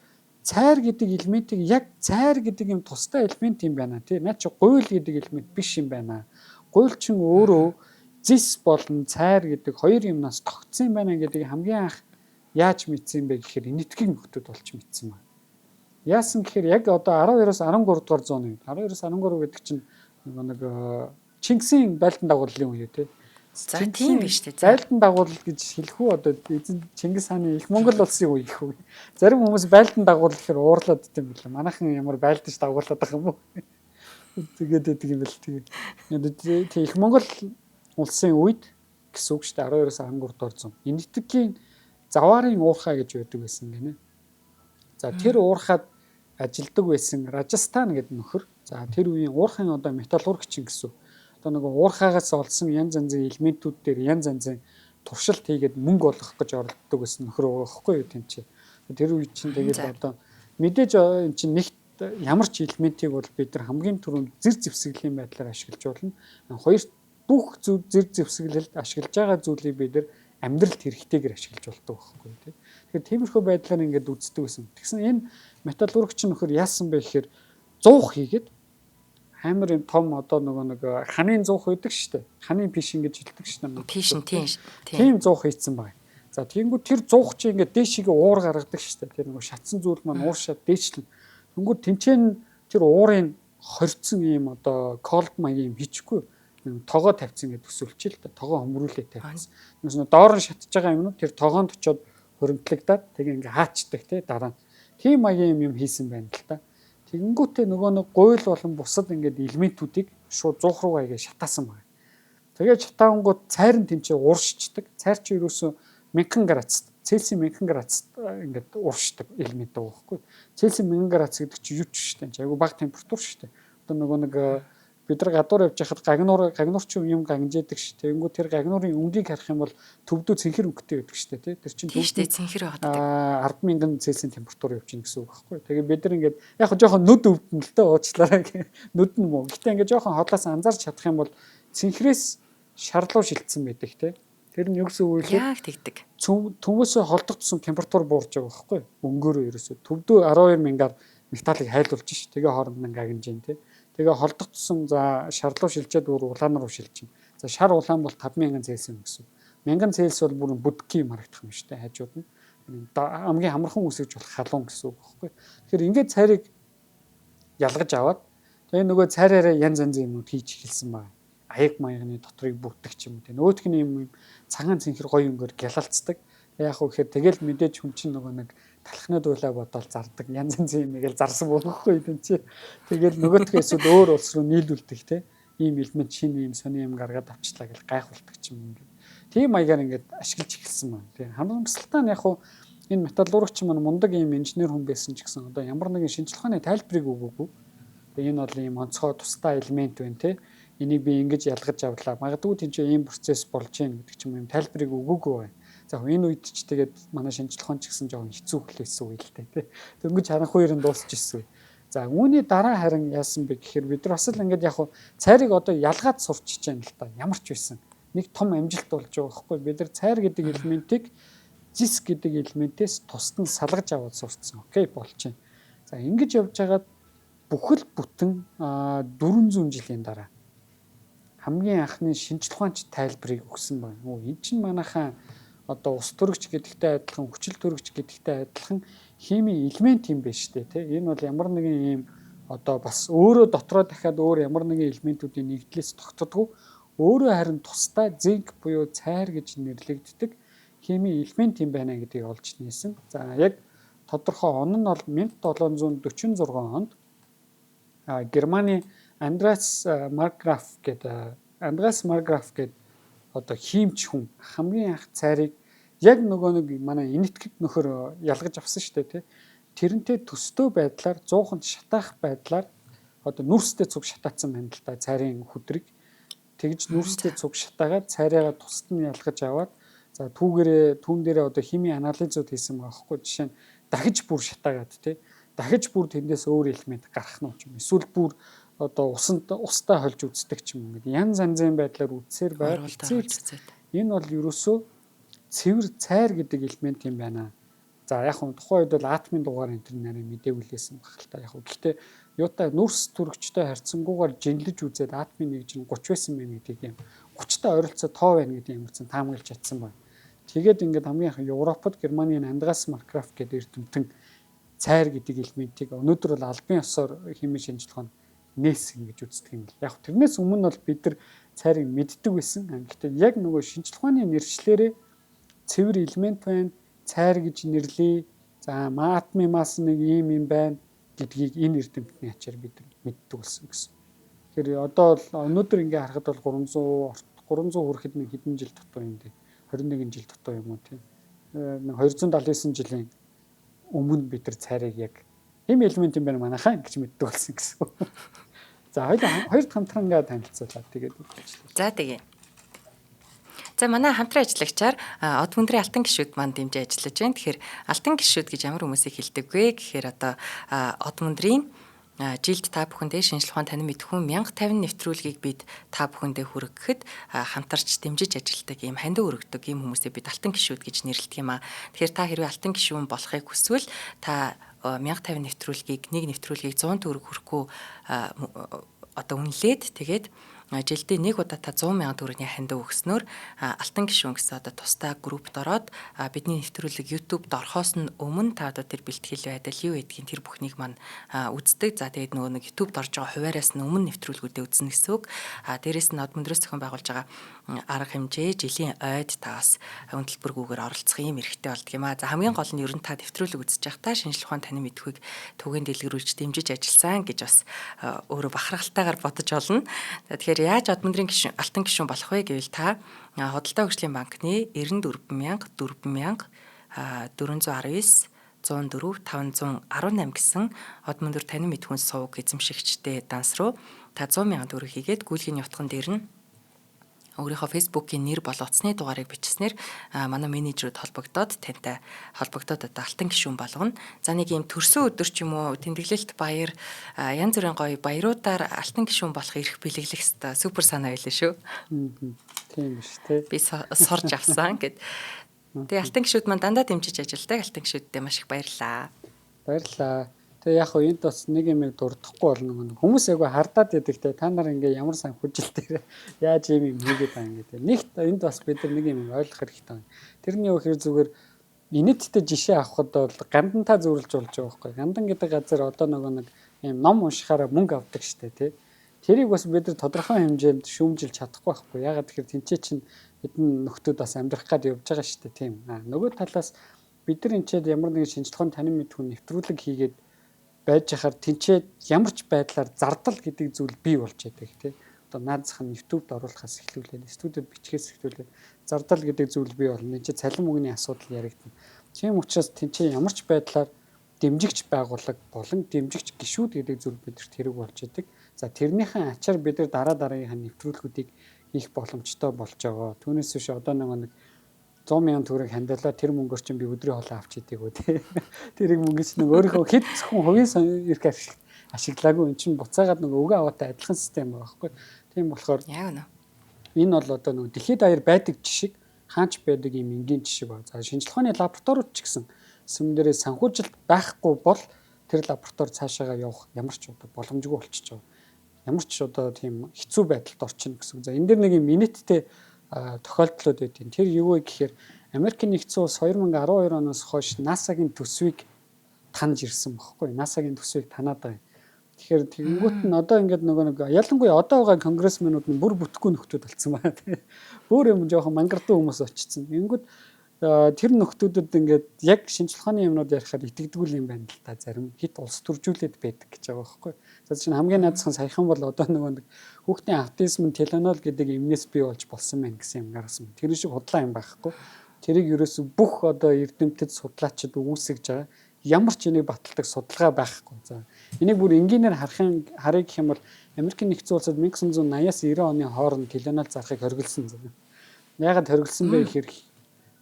цайр гэдэг элементийг яг цайр гэдэг юм тусдай элемент юм байна тий. Наа чи гуйл гэдэг элемент биш юм байна. Гуйл чин өөрөө зис болон цайр гэдэг хоёр юмнаас тогтсон юм байна гэдгийг хамгийн анх яаж мэдсэн бэ гэхээр энэтхэг нөхдүүд болж мэдсэн байна. Яасан гэхээр яг одоо 12-оос 13 дугаар зууны үед 12-оос 13 гэдэг чинь нөгөө нэг Чингисийн байлдан дагууллын үе тий. За тийм биш үү. Байлдан дагуул гэж хэлэх үү одоо эзэн Чингис хааны их Монгол улсын үе гэх үү. Зарим хүмүүс байлдан дагуул гэхээр уурлаад идэм билээ. Манайхан ямар байлдаж дагуулад байгаа юм уу? Тэгээд байдаг юм бэл тэгээ. Тэг их Монгол улсын үед гэсэн үг шүү дээ 12-оос 13 дугаар зуун. Энэтхэгийн заваарын уурхай гэж байдаг байсан гинэ. За тэр уурхад ажилдаг байсан Ражастан гэдэг нөхөр. За тэр үеийн уурхайн одоо металлургчин гэсэн үг. Одоо нөгөө уурхаагаас олсон янз янзын элементүүд дээр янз янзын туршилт хийгээд мөнгө олгох гэж оролддог байсан нөхөр байгаа байхгүй юу тийм чи. Тэр үед чинь тэгээд одоо мэдээж энэ чинь нэгт ямар ч элементийг бол бид нар хамгийн түрүүнд зэр зэвсэглийн байдлаар ашиглаж болно. Хоёрт бүх зэр зэвсэглэлд ашиглаж байгаа зүйлийг бид нар амьдралд хэрэгтэйгээр ашиглаж болдог байхгүй тий. Тэгэхээр тиймэрхүү байдлаар ингээд үздэг байсан. Тэгсэн энэ металлургч нөхөр яасан бэ гэхээр зуух хийгээд амар юм том одоо нөгөө нэг ханын зуух байдаг шүү дээ. Ханын пишин гэж хэлдэг шүү дээ. Пишин тийм. Тийм зуух хийцэн байгаа. За тэгэнгүүт тэр зуух чи ингээд дээшигээ уур гаргадаг шүү дээ. Тэр нөгөө шатсан зүйл маань ууршаад дээшлэн. Тэнгүүт тэнцэн тэр уурын хорцсон ийм одоо колд маягийн юм хийчихгүй тогоо тавьсан гэдээ төсөөлчих л да. Тогоо хөмрүүлээ тавьсан. Юус нь доор нь шатж байгаа юмнууд тэр тогоонд очиод хөрөмтлөгдөөд тэгээ ингээ хаачдаг тий дараа нь. Тийм маягийн юм хийсэн байна л да. Тэгэнгүүтээ нөгөө нэг гуйл болон бусад ингээд элементүүдийг шууд зуух руугаа ингээ шатаасан байна. Тэгээд шатаангууд цайр нь тэнцээ ууршичдаг. Цайр чи ерөөсөө 1000 градус, Цельсийн 1000 градус ингээд ууршдаг элемент байгаа байхгүй. Цельсийн 1000 градус гэдэг чи юу ч шүү дээ. Айгу бага температур шүү дээ. Одоо нөгөө нэг бид нар гадуур явж байхад гагнуур чи юм гагнжээдэг шүү. Тэгэнгүүт тэр гагнуурын өнгийг харах юм бол төвдөө цэнхэр өнгөтэй байдаг шүү дээ, тий. Тэр чинь төвдөө цэнхэр байгаа. 100000 Цельсийн температур явж гин гэсэн үг байхгүй. Тэгээ бид нар ингээд яг жоохон нүд өвдөн л дөө уучлаарай. Нүд нь муу. Гэтэ ингээд жоохон хоолоос анзаарч чадах юм бол цэнхрээс шарлуу шилтсэн байдаг тий. Тэр нь юу гэсэн үг вэ? Яг тэгдэг. Төмөөсөө холдох тусам температур буурж байгаа байхгүй. Өнгөөрөө ерөөсөө төвдөө 12000-аар металлыг хайлуулж ш. Тэгээ хооронд нь гагнаж гин тий. Тэгээ холдох тусам за шарлуу шилжээд бүр улаан руу шилжин. За шар улаан бол 5000 Цельсийн гэсэн. 1000 Цельс бол бүр бүдгий юм харагдах юм шүү дээ хажууд нь. Хамгийн амархан үсгэж болох халуун гэсэн үг байхгүй. Тэгэхээр ингээд цайрыг ялгаж аваад тэгээ нөгөө цайраараа янз янзын юмнууд хийж эхэлсэн байна. Аяг маягны дотрыг бүрдэх ч юм уу. Нөгөөх нь юм цагаан цэнхэр гоё өнгөөр гялалцдаг. Яг хөө гэхээр тэгэл мэдээж хүн чинь нөгөө нэг талхны дуулаа бодоол зардаг. Янз янзын юм ингээл зарсан бохохгүй юм чи. Тэгэл нөгөөх эсвэл өөр улс руу нийлүүлдэг те. Ийм элемент шинэ ийм сони юм гаргаад авчлаа гэл гайхуулдаг ч юм ингээд. Тийм маягаар ингээд ашиглаж эхэлсэн байна. Тийм харамсалтай нь яг хөө энэ металлургч маань мундаг ийм инженер хүн байсан ч гэсэн одоо ямар нэгэн шинжлэх ухааны тайлбарыг өгөөгүй. Тэгээ энэ бол ийм онцгой тусдаа элемент байна те. Энийг би ингэж ялгаж авлаа. Магадгүй тийч ийм процесс болж гин гэдэг ч юм тайлбарыг өгөөгүй байна. За энэ үед ч тэгээд манай шинжлэх ухаан ч гэсэн жоохон хэцүү хөлөөсөн үе л дээ тий. Дөнгөж харанхуй ерэн дуусч ирсэн үе. За үүний дараа харин яасан бэ гэхээр бид нар бас л ингээд яг цайрыг одоо ялгаад сурчиж байна л та. Ямар ч байсан. Нэг том амжилт болж байгаа байхгүй. Бид нар цайр гэдэг элементийг зис гэдэг элементээс тусад нь салгаж аваад сурцсан. Окей болж байна. За ингэж явж хагаад бүхэл бүтэн 400 жилийн дараа хамгийн анхны шинжлэх ухаанч тайлбарыг өгсөн байна. Өө эн чинь манайхаа одоо ус төрөгч гэдэгтэй адилхан, хүчил төрөгч гэдэгтэй адилхан химийн элемент юм байна шүү дээ, тий. Энэ бол ямар нэгэн ийм одоо бас өөрөө дотроо дахиад өөр ямар нэгэн элементүүдийн нэгдлээс тогтдоггүй. Өөрөө харин тусдаа зинк буюу цайр гэж нэрлэгддэг химийн элемент юм байна гэдгийг олж нээсэн. За яг тодорхой он нь бол 1746 онд Германы Андреас Маркграф гэдэг одоо хиймч хүн хамгийн анх цайрыг яг нөгөө нэг манай энэтхэг нөхөр ялгаж авсан шүү дээ тий. Тэрнтэй төстөө байдлаар 100-нд шатаах байдлаар одоо нүрстэй цуг шатаацсан байна л да цайрын хүдрийг. Тэгж нүрстэй цуг шатаагаад цайраагаа тусад нь ялгаж аваад за түүгээрээ түүн дээрээ одоо химийн анализууд хийсэн байгаа хгүй. Жишээ нь дахиж бүр шатаагаад тий. Дахиж бүр тэндээс өөр элемент гарах нь ч юм. Эсвэл бүр одоо усанд устай холж үздэг ч юм ингээд янз янзын байдлаар үзсээр байр. Энэ бол ерөөсөө цэвэр цайр гэдэг элемент юм байна. За яг нь тухайн үед бол атомын дугаар энэ төр нарийн мдээгүй лээсэн баг л та. Яг нь гэхдээ юутай нүрс төрөгчтэй харьцангуйгаар жинлэж үзээд атомын нэгж нь 30 байсан байх гэдгийг юм 30-тай ойролцоо тоо байна гэдэг юм гэсэн таамаглаж чадсан байна. Тэгээд ингээд хамгийн анх Европод Германы Андреас Маркграф гэдэг эрдэмтэн цайр гэдэг элементийг өнөөдөр бол албан ёсоор химийн шинжлэх ухаанд нээсэн гэж үздэг юм л. Яг тэрнээс өмнө бол бид нар цайрыг мэддэг байсан. Гэхдээ яг нөгөө шинжлэх ухааны нэршлэрээ цэвэр элемент байна, цайр гэж нэрлэе. За атомын масс нэг ийм юм байна гэдгийг энэ эрдэмтний ачаар бид нар мэддэг болсон гэсэн. Тэгэхээр одоо бол өнөөдөр ингээ харахад бол 300 хүрэхэд нэг хэдэн жил дутуу юм дээ. 21 жил дутуу юм уу тийм. 279 жилийн өмнө бид нар цайрыг яг хэм элемент юм байна манайхаа гэж мэддэг болсон гэсэн. За хоёр хамтрангаа танилцуулаад тэгээд үзчихлээ. За тэгээ. За манай хамтран ажиллагчаар Од мөндрийн алтан гишүүд маань дэмжиж ажиллаж байна. Тэгэхээр алтан гишүүд гэж ямар хүмүүсийг хэлдэг вэ гэхээр одоо Од мөндрийн жилд та бүхэндээ шинжлэх ухаан танин мэдхүүн 1050 нэвтрүүлгийг бид та бүхэндээ хүргэхэд хамтарч дэмжиж ажилладаг ийм хандив өргөдөг ийм хүмүүсээ бид алтан гишүүд гэж нэрлэдэг юм аа. Тэгэхээр та хэрвээ алтан гишүүн болохыг хүсвэл та 1050 нэвтрүүлгийг нэг нэвтрүүлгийг 100 төгрөг хүрэхгүй одоо үнэлээд тэгээд жилдээ нэг удаа та 100 сая төгрөгийн хандив өгснөөр алтан гишүүн гэсэн одоо тусдаа группт ороод бидний нэвтрүүлэг YouTube-д орохоос нь өмнө та одоо тэр бэлтгэл байдал юу гэдгийг тэр бүхнийг маань үздэг. За тэгээд нөгөө нэг YouTube-д орж байгаа хуваараас нь өмнө нэвтрүүлгүүдээ үзнэ гэсэн үг. Дээрээс нь Од мөндрөөс зохион байгуулж байгаа арга хэмжээ жилийн ойд та бас үнэлбэргүйгээр оролцох юм эрхтэй болдго юм а. За хамгийн гол нь ер нь та нэвтрүүлэг үзэж байхдаа шинжлэх ухаан танин мэдхүйг түгээн дэлгэрүүлж дэмжиж ажилласан гэж бас өөрөө бахархалтайгаар бодож олно. Тэгэхээр Тэгэхээр яаж Од мөндрийн гишүүн алтан гишүүн болох вэ гэвэл та Худалдаа хөгжлийн банкны 94 4000 419 104 518 гэсэн Од мөндөр танин мэдхүн сувг эзэмшигчтэй данс руу та 100 мянган төгрөг хийгээд гүйлгээний утган дээр нь өөрийнхөө Facebook-ийн нэр бол утасны дугаарыг бичснээр манай менежерүүд холбогдоод тантай холбогдоод одоо алтан гишүүн болгоно. За нэг юм төрсөн өдөр ч юм уу, тэмдэглэлт баяр, янз бүрийн гоё баяруудаар алтан гишүүн болох эрх бэлэглэх хэвээр супер санаа байлаа шүү. Тийм биш тий. Би сурж авсан гэд. Тэгээ алтан гишүүд маань дандаа дэмжиж ажилладаг. Алтан гишүүддээ маш их баярлалаа. Баярлалаа. Тэгээ яг хөө энд бас нэг юм дурдахгүй болно. Хүмүүс айгу хардаад идэг те. Та нар ингээ ямар санхүүжил дээр яаж ийм юм хийгээд байгаа юм гэдэг. Нэгт энд бас бид нар нэг юм ойлгох хэрэгтэй байна. Тэрний юу гэхээр зүгээр инээдтэй жишээ авахд бол Гандантаа зөвлөж болж байгаа байхгүй. Гандан гэдэг газар одоо нөгөө нэг ийм ном уншихаараа мөнгө авдаг штэ тий. Тэрийг бас бид нар тодорхой хэмжээнд шүүмжилж чадахгүй байхгүй. Ягаад тэгэхээр тэнцээ чинь хэдэн нөхдүүд бас амьдрах гад явж байгаа штэ тийм. А нөгөө талаас бид нар энэ ч ямар нэгэн шинжилгээний танин мэдхүн нэвтрүүлэг хийгээд байж хахаар тэнцээ ямар ч байдлаар зардал гэдэг зүйл бий болж байдаг тий. Одоо наад зах нь YouTube-д оруулахаас эхлүүлээд студид бичгээс эхлүүлээд зардал гэдэг зүйл бий болно. Энд чинь цалин мөнгөний асуудал яригдана. Тийм учраас тэнцээ ямар ч байдлаар дэмжигч байгууллага болон дэмжигч гишүүд гэдэг зүйл бидэрт хэрэг болж идэг. За тэрнийхэн ачаар бид нар дараа дараагийнхаа нэвтрүүлгүүдийг хийх боломжтой болж байгаа. Түүнээс биш одоо нэг 100 мянган төгрөг хандилаа, тэр мөнгөөр чинь би өдрийн хоолоо авч идээг үү те. Тэрийг мөнгө чинь өөрийнхөө хэд зөвхөн хувийн эрх ашиглаагүй, эн чинь буцаагаад нэг өгөө аваатай адилхан систем байгаа байхгүй. Тийм болохоор яг үнэ. Энэ бол одоо нэг дэлхийд даяар байдаг жишг, хаач байдаг юм энгийн жишг ба. За шинжилгээ ухааны лабораториуд ч гэсэн сүм дээрээ санхүүжилт байхгүй бол тэр лаборатори цаашаагаа явах ямар ч одоо боломжгүй болчихж байгаа. Ямар ч одоо тийм хэцүү байдалд орчихно гэсэн. За энэ дэр нэг юм инээдтэй тохиолдлууд байдаг. Тэр юу вэ гэхээр Америкийн нэгдсэн улс 2012 оноос хойш NASA-гийн төсвийг таньж ирсэн бохоггүй. NASA-гийн төсвийг танаад байгаа юм. Тэгэхээр тэгэнгүүт нь одоо ингээд нөгөө нэг ялангуяа одоо байгаа конгрессменүүд нь бүр бүтэхгүй нөхдүүд болсон байна. Бүр юм жоохон мангардсан хүмүүс очсон. Тэгэнгүүт тэр нөхдүүдэд ингээд яг шинжилгээ ухааны юмнууд ярихаар итгэдэггүй юм байна л та, зарим хит улс төржүүлээд байдаг гэж байгаа байхгүй. За чинь хамгийн наадсан саяхан бол одоо нөгөө нэг хүүхдийн аутизм нь теленол гэдэг эмнээс бий болж болсон байна гэсэн юм гаргасан. Тэр шиг худлаа юм байхгүй. Тэрийг ерөөсө бүх одоо эрдэмтэд судлаачид үүсгэж байгаа. Ямар ч энийг баталдаг судалгаа байхгүй. За энийг бүр энгийнээр харъя гэх юм бол Америкийн нэгдсэн улсад 1980-аас 90 оны хооронд теленол зарахыг хориглосон. Яагаад хориглосон бэ гэхээр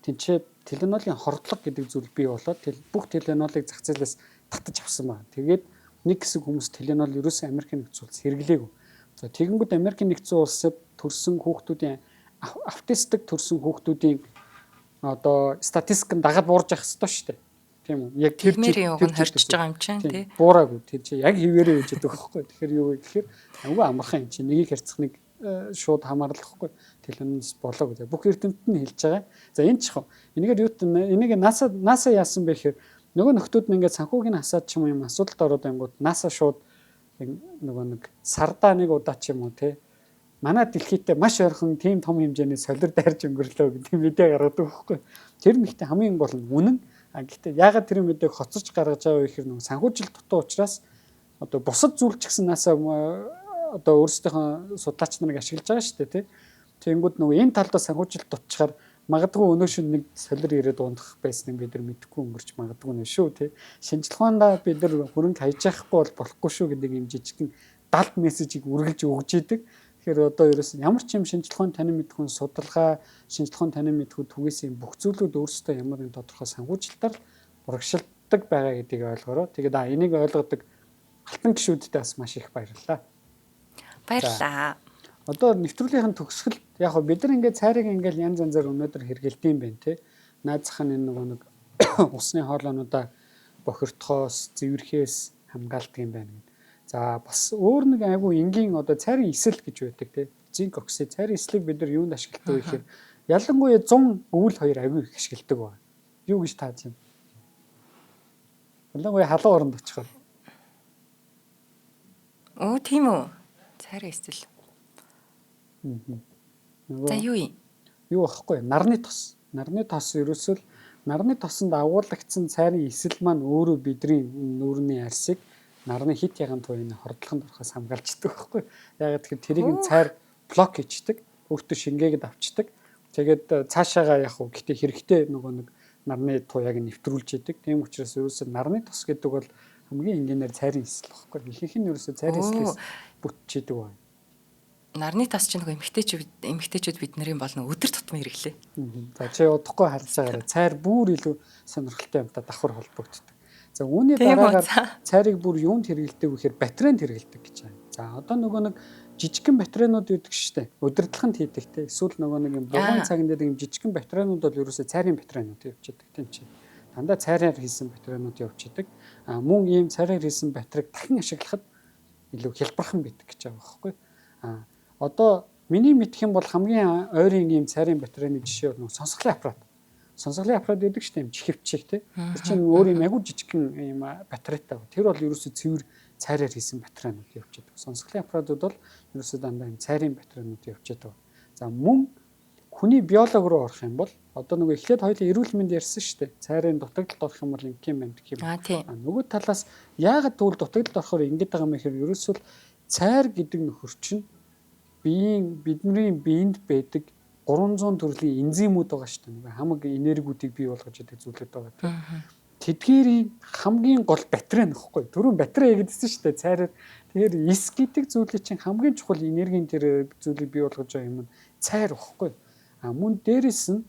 тэнцээ теленолын хордлого гэдэг зүйл бий болоод бүх теленолыг зах зээлээс татаж авсан байна. Тэгээд нэг хэсэг хүмүүс теленол ерөөсөө Америкийн нэгдсэн улс хэрэглээгүй. За тэгэнгүүт Америкийн нэгдсэн улсад төрсэн хүүхдүүдийн аутистик төрсэн хүүхдүүдийн одоо статистик нь дагаад буурж явах хэрэгтэй шүү дээ. Тийм үү? Яг тэр жил тэр хорчиж байгаа юм чинь тий. Буураагүй. Тэр чи яг хിവэрээ үжиж байгаа байхгүй. Тэгэхээр юу вэ гэхээр аюу амархан юм чи нэгийг харьцах нэг шууд хамаарлахгүй телевиз болоо гэдэг. Бүх эрдэмтэд нь хэлж байгаа. За энэ ч хөө. Энийгээр юу энийг NASA яасан бэ гэхээр нөгөө нөхдүүд нь ингээд санхүүгийн хасаад ч юм асуудалд ороод ангууд NASA шууд нөгөө нэг сардаа нэг удаа ч юм уу те. Манай дэлхийдээ маш ойрхон тийм том хэмжээний солир дайрч өнгөрлөө гэдэг мэдээ гаргадаг байхгүй. Тэр нэгтээ хамгийн гол нь үнэн. А гэхдээ яагаад тэр мэдээг хоцорч гаргаж байгаа вэ гэхээр нөгөө санхүүжилт дутуу учраас одоо бусад зүйл ч гэсэн NASA одоо өөрсдийнхөө судлаач нарыг ашиглаж байгаа шүү дээ тий. Тэнгүүд нөгөө энэ талдаа санхүүжилт дутчихаар магадгүй өнөө шин нэг солир ирээд унах байсныг бид нар мэдэхгүй өнгөрч магадгүй нэ шүү тий. Шинжилгээ ухаандаа бид нар хөрөнгө хайж яахгүй бол болохгүй шүү гэдэг юм жижигхэн далд мессежийг үргэлж өгж идэг. Тэгэхээр одоо ерөөс ямар ч юм шинжилгээ ухааны танин мэдхүйн судалгаа, шинжилгээ ухааны танин мэдхүй түгээсэн бүх зүйлүүд өөрсдөө ямар нэгэн тодорхой санхүүжилтээр урагшилдаг байгаа гэдгийг ойлгороо. Тэгээд энийг ойлгодог алтан гишүүдтэй бас маш их баярлалаа. Баярлалаа. Одоо нэвтрүүлгийнхэн төгсгөл яг хөө бид нар ингээд цайрыг ингээд янз янзаар өнөөдөр хэрэгэлдэм байх те. Наад зах нь энэ нөгөө нэг усны хоолойнуудаа бохирдохоос, зэвэрхээс хамгаалдаг юм байна гэд. За бас өөр нэг айгүй энгийн одоо цайрын эсэл гэж байдаг те. Зинк оксид цайрын эслийг бид нар юунд ашигладаг вэ гэхээр ялангуяа 100 өвөл хоёр айгүй их ашигладаг байна. Юу гэж тааж байна? Ялангуяа халуун оронд очихоор. Оо тийм үү. Цайрын эсэл. За юу юм? Юу байхгүй, нарны тос. Нарны тос ерөөсөө л нарны тосонд агуулгдсан цайрын эсэл маань өөрөө бидний нүүрний арсыг нарны хит яган туяаны хордлохонд орохоос хамгаалждаг байхгүй. Яагаад тэгэхээр тэрийг нь цайр блок хийчдэг. Өөртөө шингээгээд авчдаг. Тэгээд цаашаага яг уу гэтээ хэрэгтэй нөгөө нэг нарны туяаг нэвтрүүлж идэг. Тийм учраас ерөөсөө нарны тос гэдэг бол хамгийн энгийнээр цайрын эсэл багхгүй. Ихэнх нь ерөөсөө цайрын эслээс бүтчихэдэг байна. Нарны тос чинь нөгөө эмэгтэйчүүд бидний бол нэг өдөр тутмын хэрэглээ. За чи удахгүй харж байгаарай. Цайр бүр илүү сонирхолтой юмтай давхар холбогддог. За үүний дараагаар цайрыг бүр юунд хэрэгэлдэг вэ гэхээр батарейнд хэрэгэлдэг гэж байна. За одоо нөгөө нэг жижигхэн батарейнууд үүдэг штэ. Удирдлаганд хийдэг те. Эсвэл нөгөө нэг юм бугуйн цаган дээр юм жижигхэн батарейнууд бол ерөөсөө цайрын батарейнууд явж идэг тийм чи. Дандаа цайраар хийсэн батарейнууд явж идэг. А мөн ийм цайраар хийсэн батарейг дахин ашиглахад илүү хялбархан байдаг гэж байгаа байхгүй. А одоо миний мэдэх юм бол хамгийн ойрын ийм цайрын батарейны жишээ бол нөгөө сонсголын аппарат. Сонсголын аппарат гэдэг чинь юм чихвчиг те. Тэр чинь өөр юм айгүй жижигхэн ийм батарейтай. Тэр бол ерөөсөө цэвэр цайраар хийсэн батарейнууд явж байдаг. Сонсголын аппаратууд бол ерөөсөө дандаа ийм цайрын батарейнууд явж байдаг. За мөн хүний биологи руу орох юм бол одоо нөгөө эхлээд хоёулаа эрүүл мэнд ярьсан шүү дээ. Цайрын дутагдалд орох юм бол ингэх юм байна гэх юм. А нөгөө талаас яагаад тэгвэл дутагдалд орохоор ингэж байгаа юм гэхээр ерөөсөө цайр гэдэг нөхөр чинь биеийн бидний биед байдаг 300 төрлийн энзимүүд байгаа шүү дээ. Хамаг энергиудыг бий болгож идэг зүйлүүд байгаа тийм. Тэдгээрийн хамгийн гол батарей нөхгүй. Түрүүн батарей гэдсэн шүү дээ. Цайраар тэгэхээр эс гэдэг зүйлийн чинь хамгийн чухал энергийн тэр зүйлийг бий болгож байгаа юм нь цайр багхгүй. А мөн дээрэс нь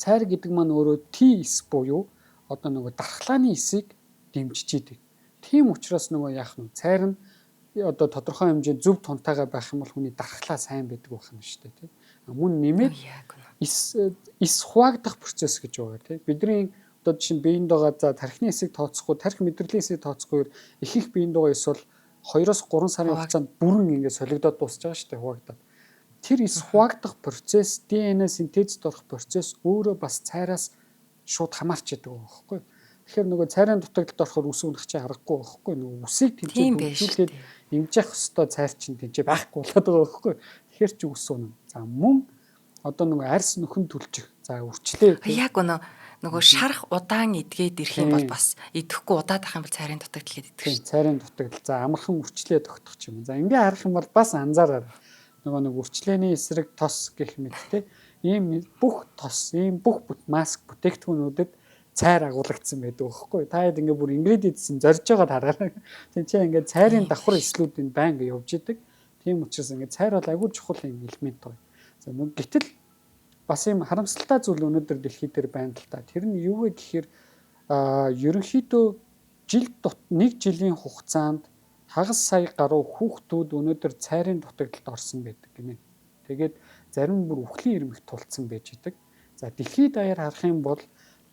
цайр гэдэг маань өөрөө Т эс буюу одоо нөгөө дархлааны эсийг дэмжиж идэг. Тийм учраас нөгөө яах нь цайр нь одоо тодорхой хэмжээнд зөв тунтайгаа байх юм бол хүний дархлаа сайн байдаг байх нь шүү дээ тий. Мөн нэмээд эс хуваагдах процесс гэж байгаа тий. Бидний одоо жишээ нь биеинд байгаа за тархины эсийг тооцохгүй, тархи мэдрэлийн эсийг тооцохгүйгээр их их биеинд байгаа эс бол 2-3 сарын хугацаанд бүрэн ингээд солигдоод дуусч байгаа шүү дээ хуваагдаад. Тэр эс хуваагдах процесс, ДНХ синтезд орох процесс өөрөө бас цайраас шууд хамаарч идэг байгаа байхгүй юу? Тэгэхээр нөгөө цайрын дутагдалд орохоор үс унах чи аргагүй байхгүй нөгөө үсийг тэнцээ хөгжүүлээд ингэж явах хэвээр цайр чинь тэнцээ байхгүй болоод байгаа байхгүй. Тэгэхээр чи үс унана. За мөн одоо нөгөө арьс нөхөн түлжих. За үрчлээ. Яг өнөө нөгөө шарах удаан идгээд ирэх юм бол бас идэхгүй удаад ах юм бол цайрын дутагдал гэдэг шүү. Цайрын дутагдал. За амархан үрчлээ тогтох юм. За ингээ харах юм бол бас анзаараарай. Нөгөө нэг үрчлээний эсрэг тос гэх мэт те. Ийм бүх тос, ийм бүх маск бүтээгдэхүүнүүдэд цайр агуулгдсан байдаг байхгүй. Та хэд ингээ бүр ингредиентс нь зорж байгаад хараарай. Тин чи ингээ цайрын давхар эслүүд энэ байнга явж идэг. Тийм учраас ингээ цайр бол айгүй чухал юм элемент байна. За нүг гэтэл бас юм харамсалтай зүйл өнөөдөр дэлхий дээр байна л та. Тэр нь юу вэ гэхээр ерөнхийдөө жил нэг жилийн хугацаанд хагас сая гаруй хүүхдүүд өнөөдөр цайрын дутагдалд орсон байдаг гинэ. Тэгээд зарим нь бүр үхлийн ирмэгт тулцсан байж идэг. За дэлхийд даяар харах юм бол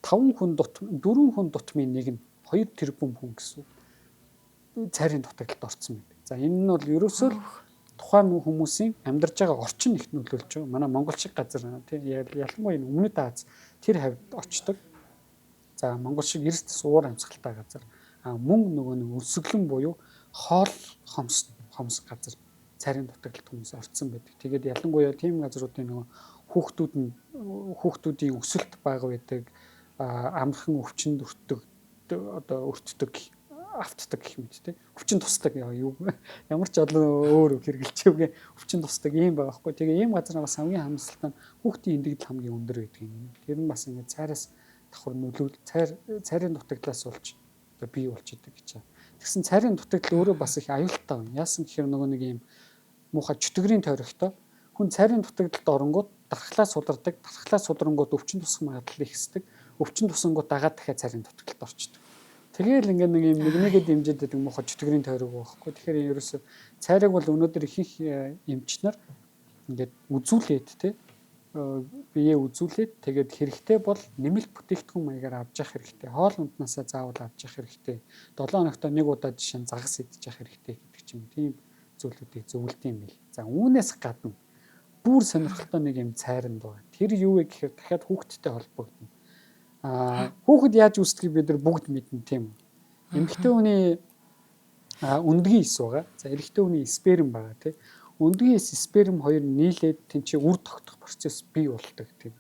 5 хүн дутм 4 хүн дутмын нэг нь 2 тэрбум хүн гэсэн цайрын дутагдалд орсон байдаг. За энэ нь бол ерөөсөө л тухайн хүмүүсийн амьдарч байгаа орчин их нөлөөлж байгаа. Манай Монгол шиг газар тийм ялангуяа энэ Өмнөд Аз тэр хавьд очдог. За Монгол шиг эрт суур амьсгалтай газар. А мөн нөгөө нэг өлсгөлэн буюу хоол хомс хомс газар цайрын дутагдалд хүмүүс орцсон байдаг. Тэгээд ялангуяа тийм газруудын нөгөө хүүхдүүд нь хүүхдүүдийн өсөлт бага байдаг, амархан өвчнөд өртдөг, одоо өртдөг, автдаг гэх мэт те. Өвчин тусдаг юу ямар ч олон өөр үг хэрэгжилж өвчин тусдаг ийм байгаа байхгүй. Тэгээ ийм газар бас хамгийн харамсалтай нь хүүхдийн эндэгдэл хамгийн өндөр байдаг юм. Тэр нь бас ингээд цайраас давхар нөлөөл цайрын дутагдлаас болж одоо бий болж идэг гэж байна. Тэгсэн цайрын дутагдал өөрөө бас их аюултай байна. Яасан гэхээр нөгөө нэг ийм муухай чөтгөрийн тойрогтой хүн цайрын дутагдалд оронгууд дархлаа судардаг, дархлаа судрангууд өвчин тусах магадлал ихсдэг. Өвчин тусангууд дагаад дахиад цайрын дутагдалд орчдөг. Тэгээл ингээ нэг юм нэг нэгэ дэмжиж байдаг муухай чөтгөрийн тойрог байхгүй. Тэгэхээр ерөөсөө цайрыг бол өнөөдөр их их эмч нар ингээд үзүүлээд те биеэ үзүүлээд тэгээд хэрэгтэй бол нэмэлт бүтээгдэхүүн маягаар авч явах хэрэгтэй. Хоол унднаасаа заавал авч явах хэрэгтэй. 7 хоногт нэг удаа жишээ нь загас идэж явах хэрэгтэй гэдэг ч юм. Тийм зүйлүүдийг зөвлөд юм бэл. За үүнээс гадна бүр сонирхолтой нэг юм цайранд байгаа. Тэр юу вэ гэхээр дахиад хүүхэдтэй холбогдно. Хүүхэд яаж үүсдгийг бид нар бүгд мэднэ тийм үү? Эмэгтэй хүний өндгийн эс байгаа. За эрэгтэй хүний сперм байгаа тийм. Өндгийн эс сперм хоёр нийлээд тэн чи үр тогтох процесс бий болдог тийм.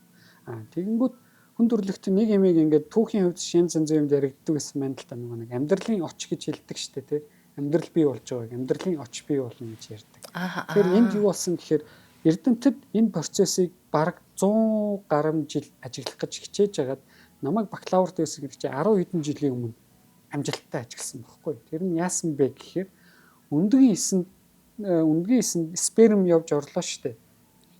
Тэгэнгүүт хүн төрөлхтөн нэг юмыг ингээд түүхийн хувьд янз янзын юм яригддаг гэсэн байна л та, нэг амьдралын оч гэж хэлдэг штэ тий. Амьдрал бий болж байгааг амьдралын оч бий болно гэж ярьдаг. Тэгэхээр энд юу болсон гэхээр эрдэмтэд энэ процессыг бараг 100 гаруй жил ажиглах гэж хичээж хагаад намайг бакалаврт байсан гэдэг чинь 10 хэдэн жилийн өмнө амжилттай ажигласан байхгүй. Тэр нь яасан бэ гэхээр өндгийн эсэнд сперм явж орлоо шүү дээ.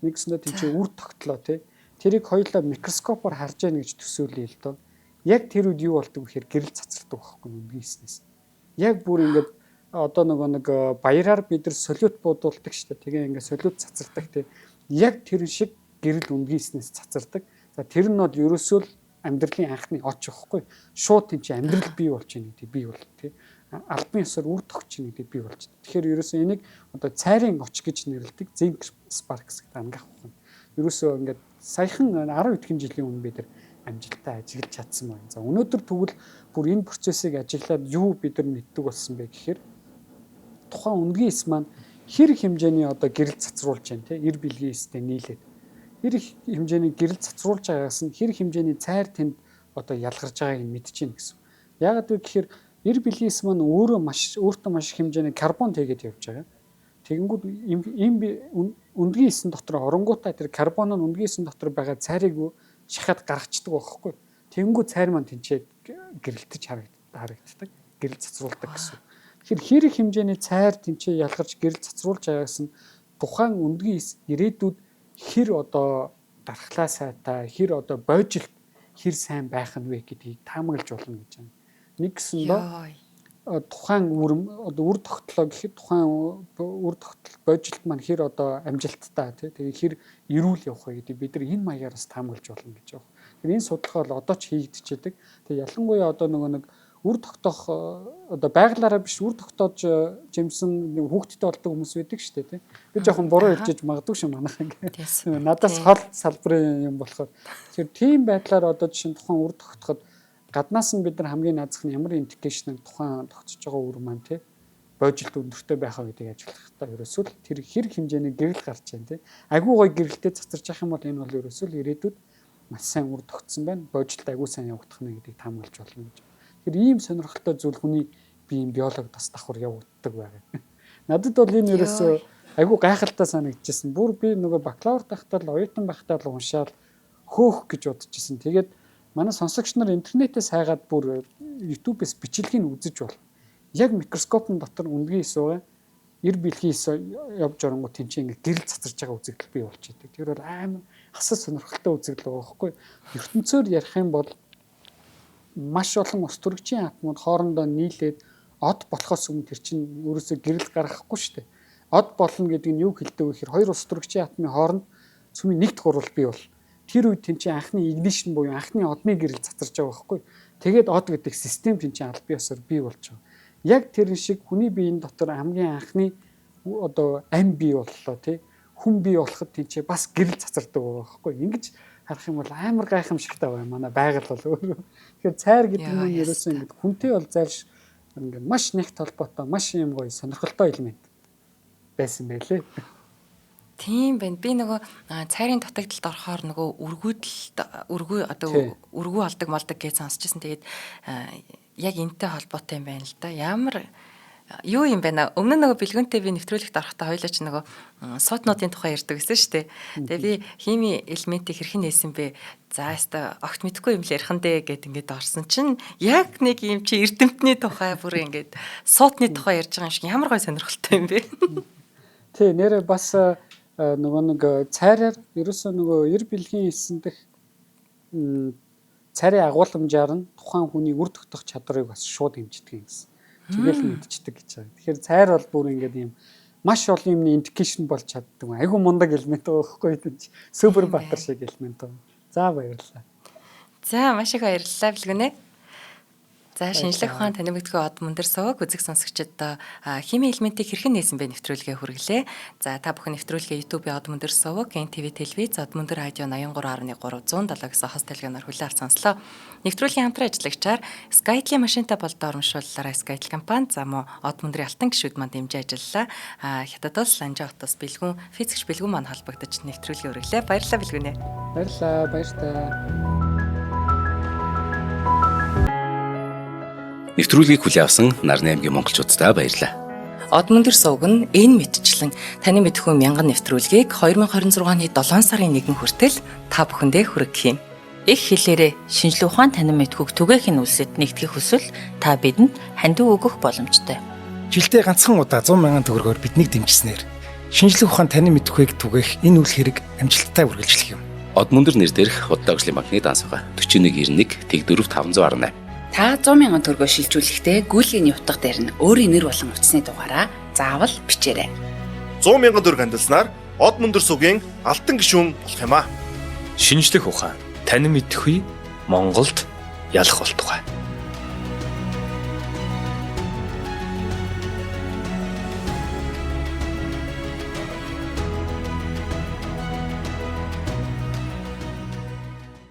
Нэгсэндээ тийм чи үр тогтлоо тий. Тэрийг хоёулаа микроскопоор харж яах гэж төсөөлье л доо. Яг тэр үед юу болдог вэ гэхээр гэрэл цацардаг байхгүй өндгийн эснээс. Яг бүр ингээд одоо нөгөө нэг баяраар бид нар солиот буудуулдаг шүү дээ. Тэгээ ингээд солиот цацардаг тий. Яг тэр шиг гэрэл өндгийн эснээс цацардаг. За тэр нь бол ерөөсөө л амьдралын анхны оч байхгүй. Шууд тийм чи амьдрал бий болж байна гэдэг бий бол тий. Албан ёсоор үр тогтч байна гэдэг бий болж байна. Тэгэхээр ерөөсөө энийг одоо цайрын оч гэж нэрлэдэг Zinc Sparks гэдэг ангах ухаан. Ерөөсөө ингээд саяхан 10 хэдхэн жилийн өмнө бид нар амжилттай ажиглаж чадсан байна. За өнөөдөр тэгвэл бүр энэ процессыг ажиглаад юу бид нар мэддэг болсон бэ гэхээр тухайн өндгийн эс маань хэр хэмжээний одоо гэрэл цацруулж байна те эр бэлгийн эстэй нийлээд хэр их хэмжээний гэрэл цацруулж байгаагаас нь хэр хэмжээний цайр тэнд одоо ялгарч байгааг нь мэдчихээн гэсэн. Яагаад вэ гэхээр эр бэлгийн эс маань өөрөө маш өөртөө маш их хэмжээний карбон тэгээд явж байгаа. Тэгэнгүүт ийм өндгийн эсэн дотор оронгуудаа тэр карбон нь өндгийн эсэн дотор байгаа цайрыг шахаад гаргацдаг байхгүй. Тэгэнгүүт цайр маань тэнцээд гэрэлтэж харагддаг. Гэрэл цацруулдаг гэсэн. Тэгэхээр хэр их хэмжээний цайр тэнцээ ялгарч гэрэл цацруулж байгаагаас нь тухайн өндгийн эс ирээдүйд хэр одоо дархлаа сайтай, хэр одоо бойжилт хэр сайн байх нь вэ гэдгийг таамаглаж болно гэж байна. Нэг гэсэндээ тухайн үр одоо үр тогтлоо гэхэд тухайн үр тогтол бойжилт маань хэр одоо амжилттай тий тэгээ хэр эрүүл явах вэ гэдгийг бид нар энэ маягаараас таамаглаж болно гэж байна. Тэгэхээр энэ судалгаа бол одоо ч хийгдчихэдэг. Тэгээ ялангуяа одоо нөгөө нэг үр тогтоох одоо байглаараа биш үр тогтоож жимсэн хүүхдтэй болдог хүмүүс байдаг шүү дээ тий. Би жоохон буруу хэлж магадгүй шүү манайх ингээ. Надаас хол салбарын юм болохоор. Тэгэхээр тийм байдлаар одоо жишээ нь тухайн үр тогтоход гаднаас нь бид нар хамгийн наазах нь ямар индикейшн тухайн тогтсож байгаа үр маань тий бойжилт өндөртэй байхаа гэдгийг ажиглах хэрэгтэй. Ерөөсөө л тэр хэр хэмжээний гэрэл гарч байна тий. Айгүй гой гэрэлтэй цацарч явах юм бол энэ бол ерөөсөө л ирээдүйд маш сайн үр тогтсон байна. Бойжилт айгүй сайн явагдах нь гэдгийг таамаглаж болно гэж. Тэгэхээр ийм сонирхолтой зүйл хүний биеийн биологи бас давхар явагддаг байгаа. Надад бол энэ ерөөсөө айгүй гайхалтай санагдчихсан. Бүр би нөгөө бакалавр байхдаа л оюутан байхдаа л уншаал хөөх гэж бодчихсон. Тэгээд манай сонсогч нар интернетээс хайгаад бүр YouTube-ээс бичлэгийг үзэж бол. Яг микроскопын дотор өндгийн эс байгаа. Эр бэлгийн эс явж оронгууд тэнцээ ингээ гэрэл цацарч байгаа үзэгдэл бий болж идэг. Тэр бол амар хасаа сонирхолтой үзэгдэл байгаа байхгүй. ертөнцөөр ярих юм бол маш олон ус төрөгчийн атомууд хоорондоо нийлээд од болохоос өмнө тэр чинь өөрөөсөө гэрэл гаргахгүй шүү дээ. Од болно гэдэг нь юу хэлдэг вэ гэхээр хоёр ус төрөгчийн атомын хооронд цөмийн нэгт гурвал бий бол. Тэр үед тэн чинь анхны ignition буюу анхны одны гэрэл цацарч байгаа байхгүй. Тэгээд од гэдэг систем тэн чинь аль биесээр бий болж байгаа. Яг тэр шиг хүний биеийн дотор хамгийн анхны одоо ам бий боллоо тий. Хүн бий болоход тэн чинь бас гэрэл цацардаг байгаа байхгүй. Ингэж харах юм бол амар гайхамшигтай байна манай байгаль бол өөрөө. Тэгэхээр цайр гэдэг нь ерөөсөө ингэж хүнтэй бол зайлш ингээд маш нэгт холбоотой маш юм гоё сонирхолтой элемент байсан байлээ. Тийм байна. Би нөгөө цайрын дутагдалд орохоор нөгөө үргүүдэлд үргүү одоо үргүү алдаг малдаг гэж сонсчихсан. Тэгээд яг энтэй холбоотой юм байна л да. Ямар юу юм бэ нэ? Өмнө нь нөгөө бэлгүүнтэй би нэвтрүүлэгт орохдоо хоёлаа ч нөгөө суутнуудын тухай ярьдаг гэсэн шүү дээ. Тэгээ би хими элементийг хэрхэн нээсэн бэ? За яста огт мэдгүй юм л ярихан дээ гэд ингээд орсон чинь яг нэг юм чи эрдэмтний тухай бүр ингээд суутны тухай ярьж байгаа юм шиг ямар гой сонирхолтой юм бэ? Тий, нэрээ бас нөгөө нэг цайраар ерөөсөө нөгөө ер бэлгийн эсэн дэх цайрын агуулмжаар нь тухайн хүний үр тогтох чадварыг бас шууд хэмждэг юм гэсэн. Тэгэл мэдчихдэг гэж байгаа. Тэгэхээр цайр бол бүр ингээд юм маш олон юмны индикейшн болж чаддаг. Айгу мундаг элемент байгаа байхгүй юу? Супер баатар шиг элемент байна. За баярлалаа. За маш их баярлалаа бэлгүнэ. За шинжлэх ухаан танигдгүй од мөндөр суваг үзэг сонсогчид хими элементийг хэрхэн нээсэн бэ нэвтрүүлгээ хүргэлээ. За та бүхэн нэвтрүүлгээ YouTube-ийн од мөндөр суваг, NTV телевиз, од мөндөр радио 83.3 107 гэсэн хос телеграмаар хүлээн авч сонслоо. Нэвтрүүлгийн хамтран ажиллагчаар Skytel-ийн машинтай болдоо урамшууллаараа Skytel компани, за мөн од мөндрийн алтан гишүүд маань дэмжиж ажиллалаа. Хятад улс Ланжаа хотоос бэлгүүн физикч бэлгүүн маань холбогдож нэвтрүүлгээ хүргэлээ. Баярлалаа бэлгүүнээ. Баярлалаа, баяртай. Нэвтрүүлгийг хүлээн авсан Нарны аймгийн монголчууддаа баярлалаа. Од мөндөр сувг нь энэ мэтчлэн таны мэдхүй мянган нэвтрүүлгийг 2026 оны 7 сарын 1 хүртэл та бүхэндээ хүргэх юм. Их хэлээрээ шинжлэх ухаан танин мэдхүйг түгээх нь үлсэд нэгтгэх хүсвэл та бидэнд хандив өгөх боломжтой. Жилдээ ганцхан удаа 100 мянган төгрөгөөр биднийг дэмжсэнээр шинжлэх ухаан танин мэдхүйг түгээх энэ үйл хэрэг амжилттай үргэлжлэх юм. Од мөндөр нэр дээрх Худалдаа хөгжлийн банкны данс байгаа. 4191 Тэгдэрв 518. Та 100 мянган төгрөгөөр шилжүүлэхдээ гүйлгээний утга дээр нь өөрийн нэр болон утасны дугаараа заавал бичээрэй. 100 мянган төгрөг хандилснаар Од мөндөр сувгийн алтан гишүүн болох юм аа. Шинжлэх ухаан танин мэдэхүй Монголд ялах болтугай.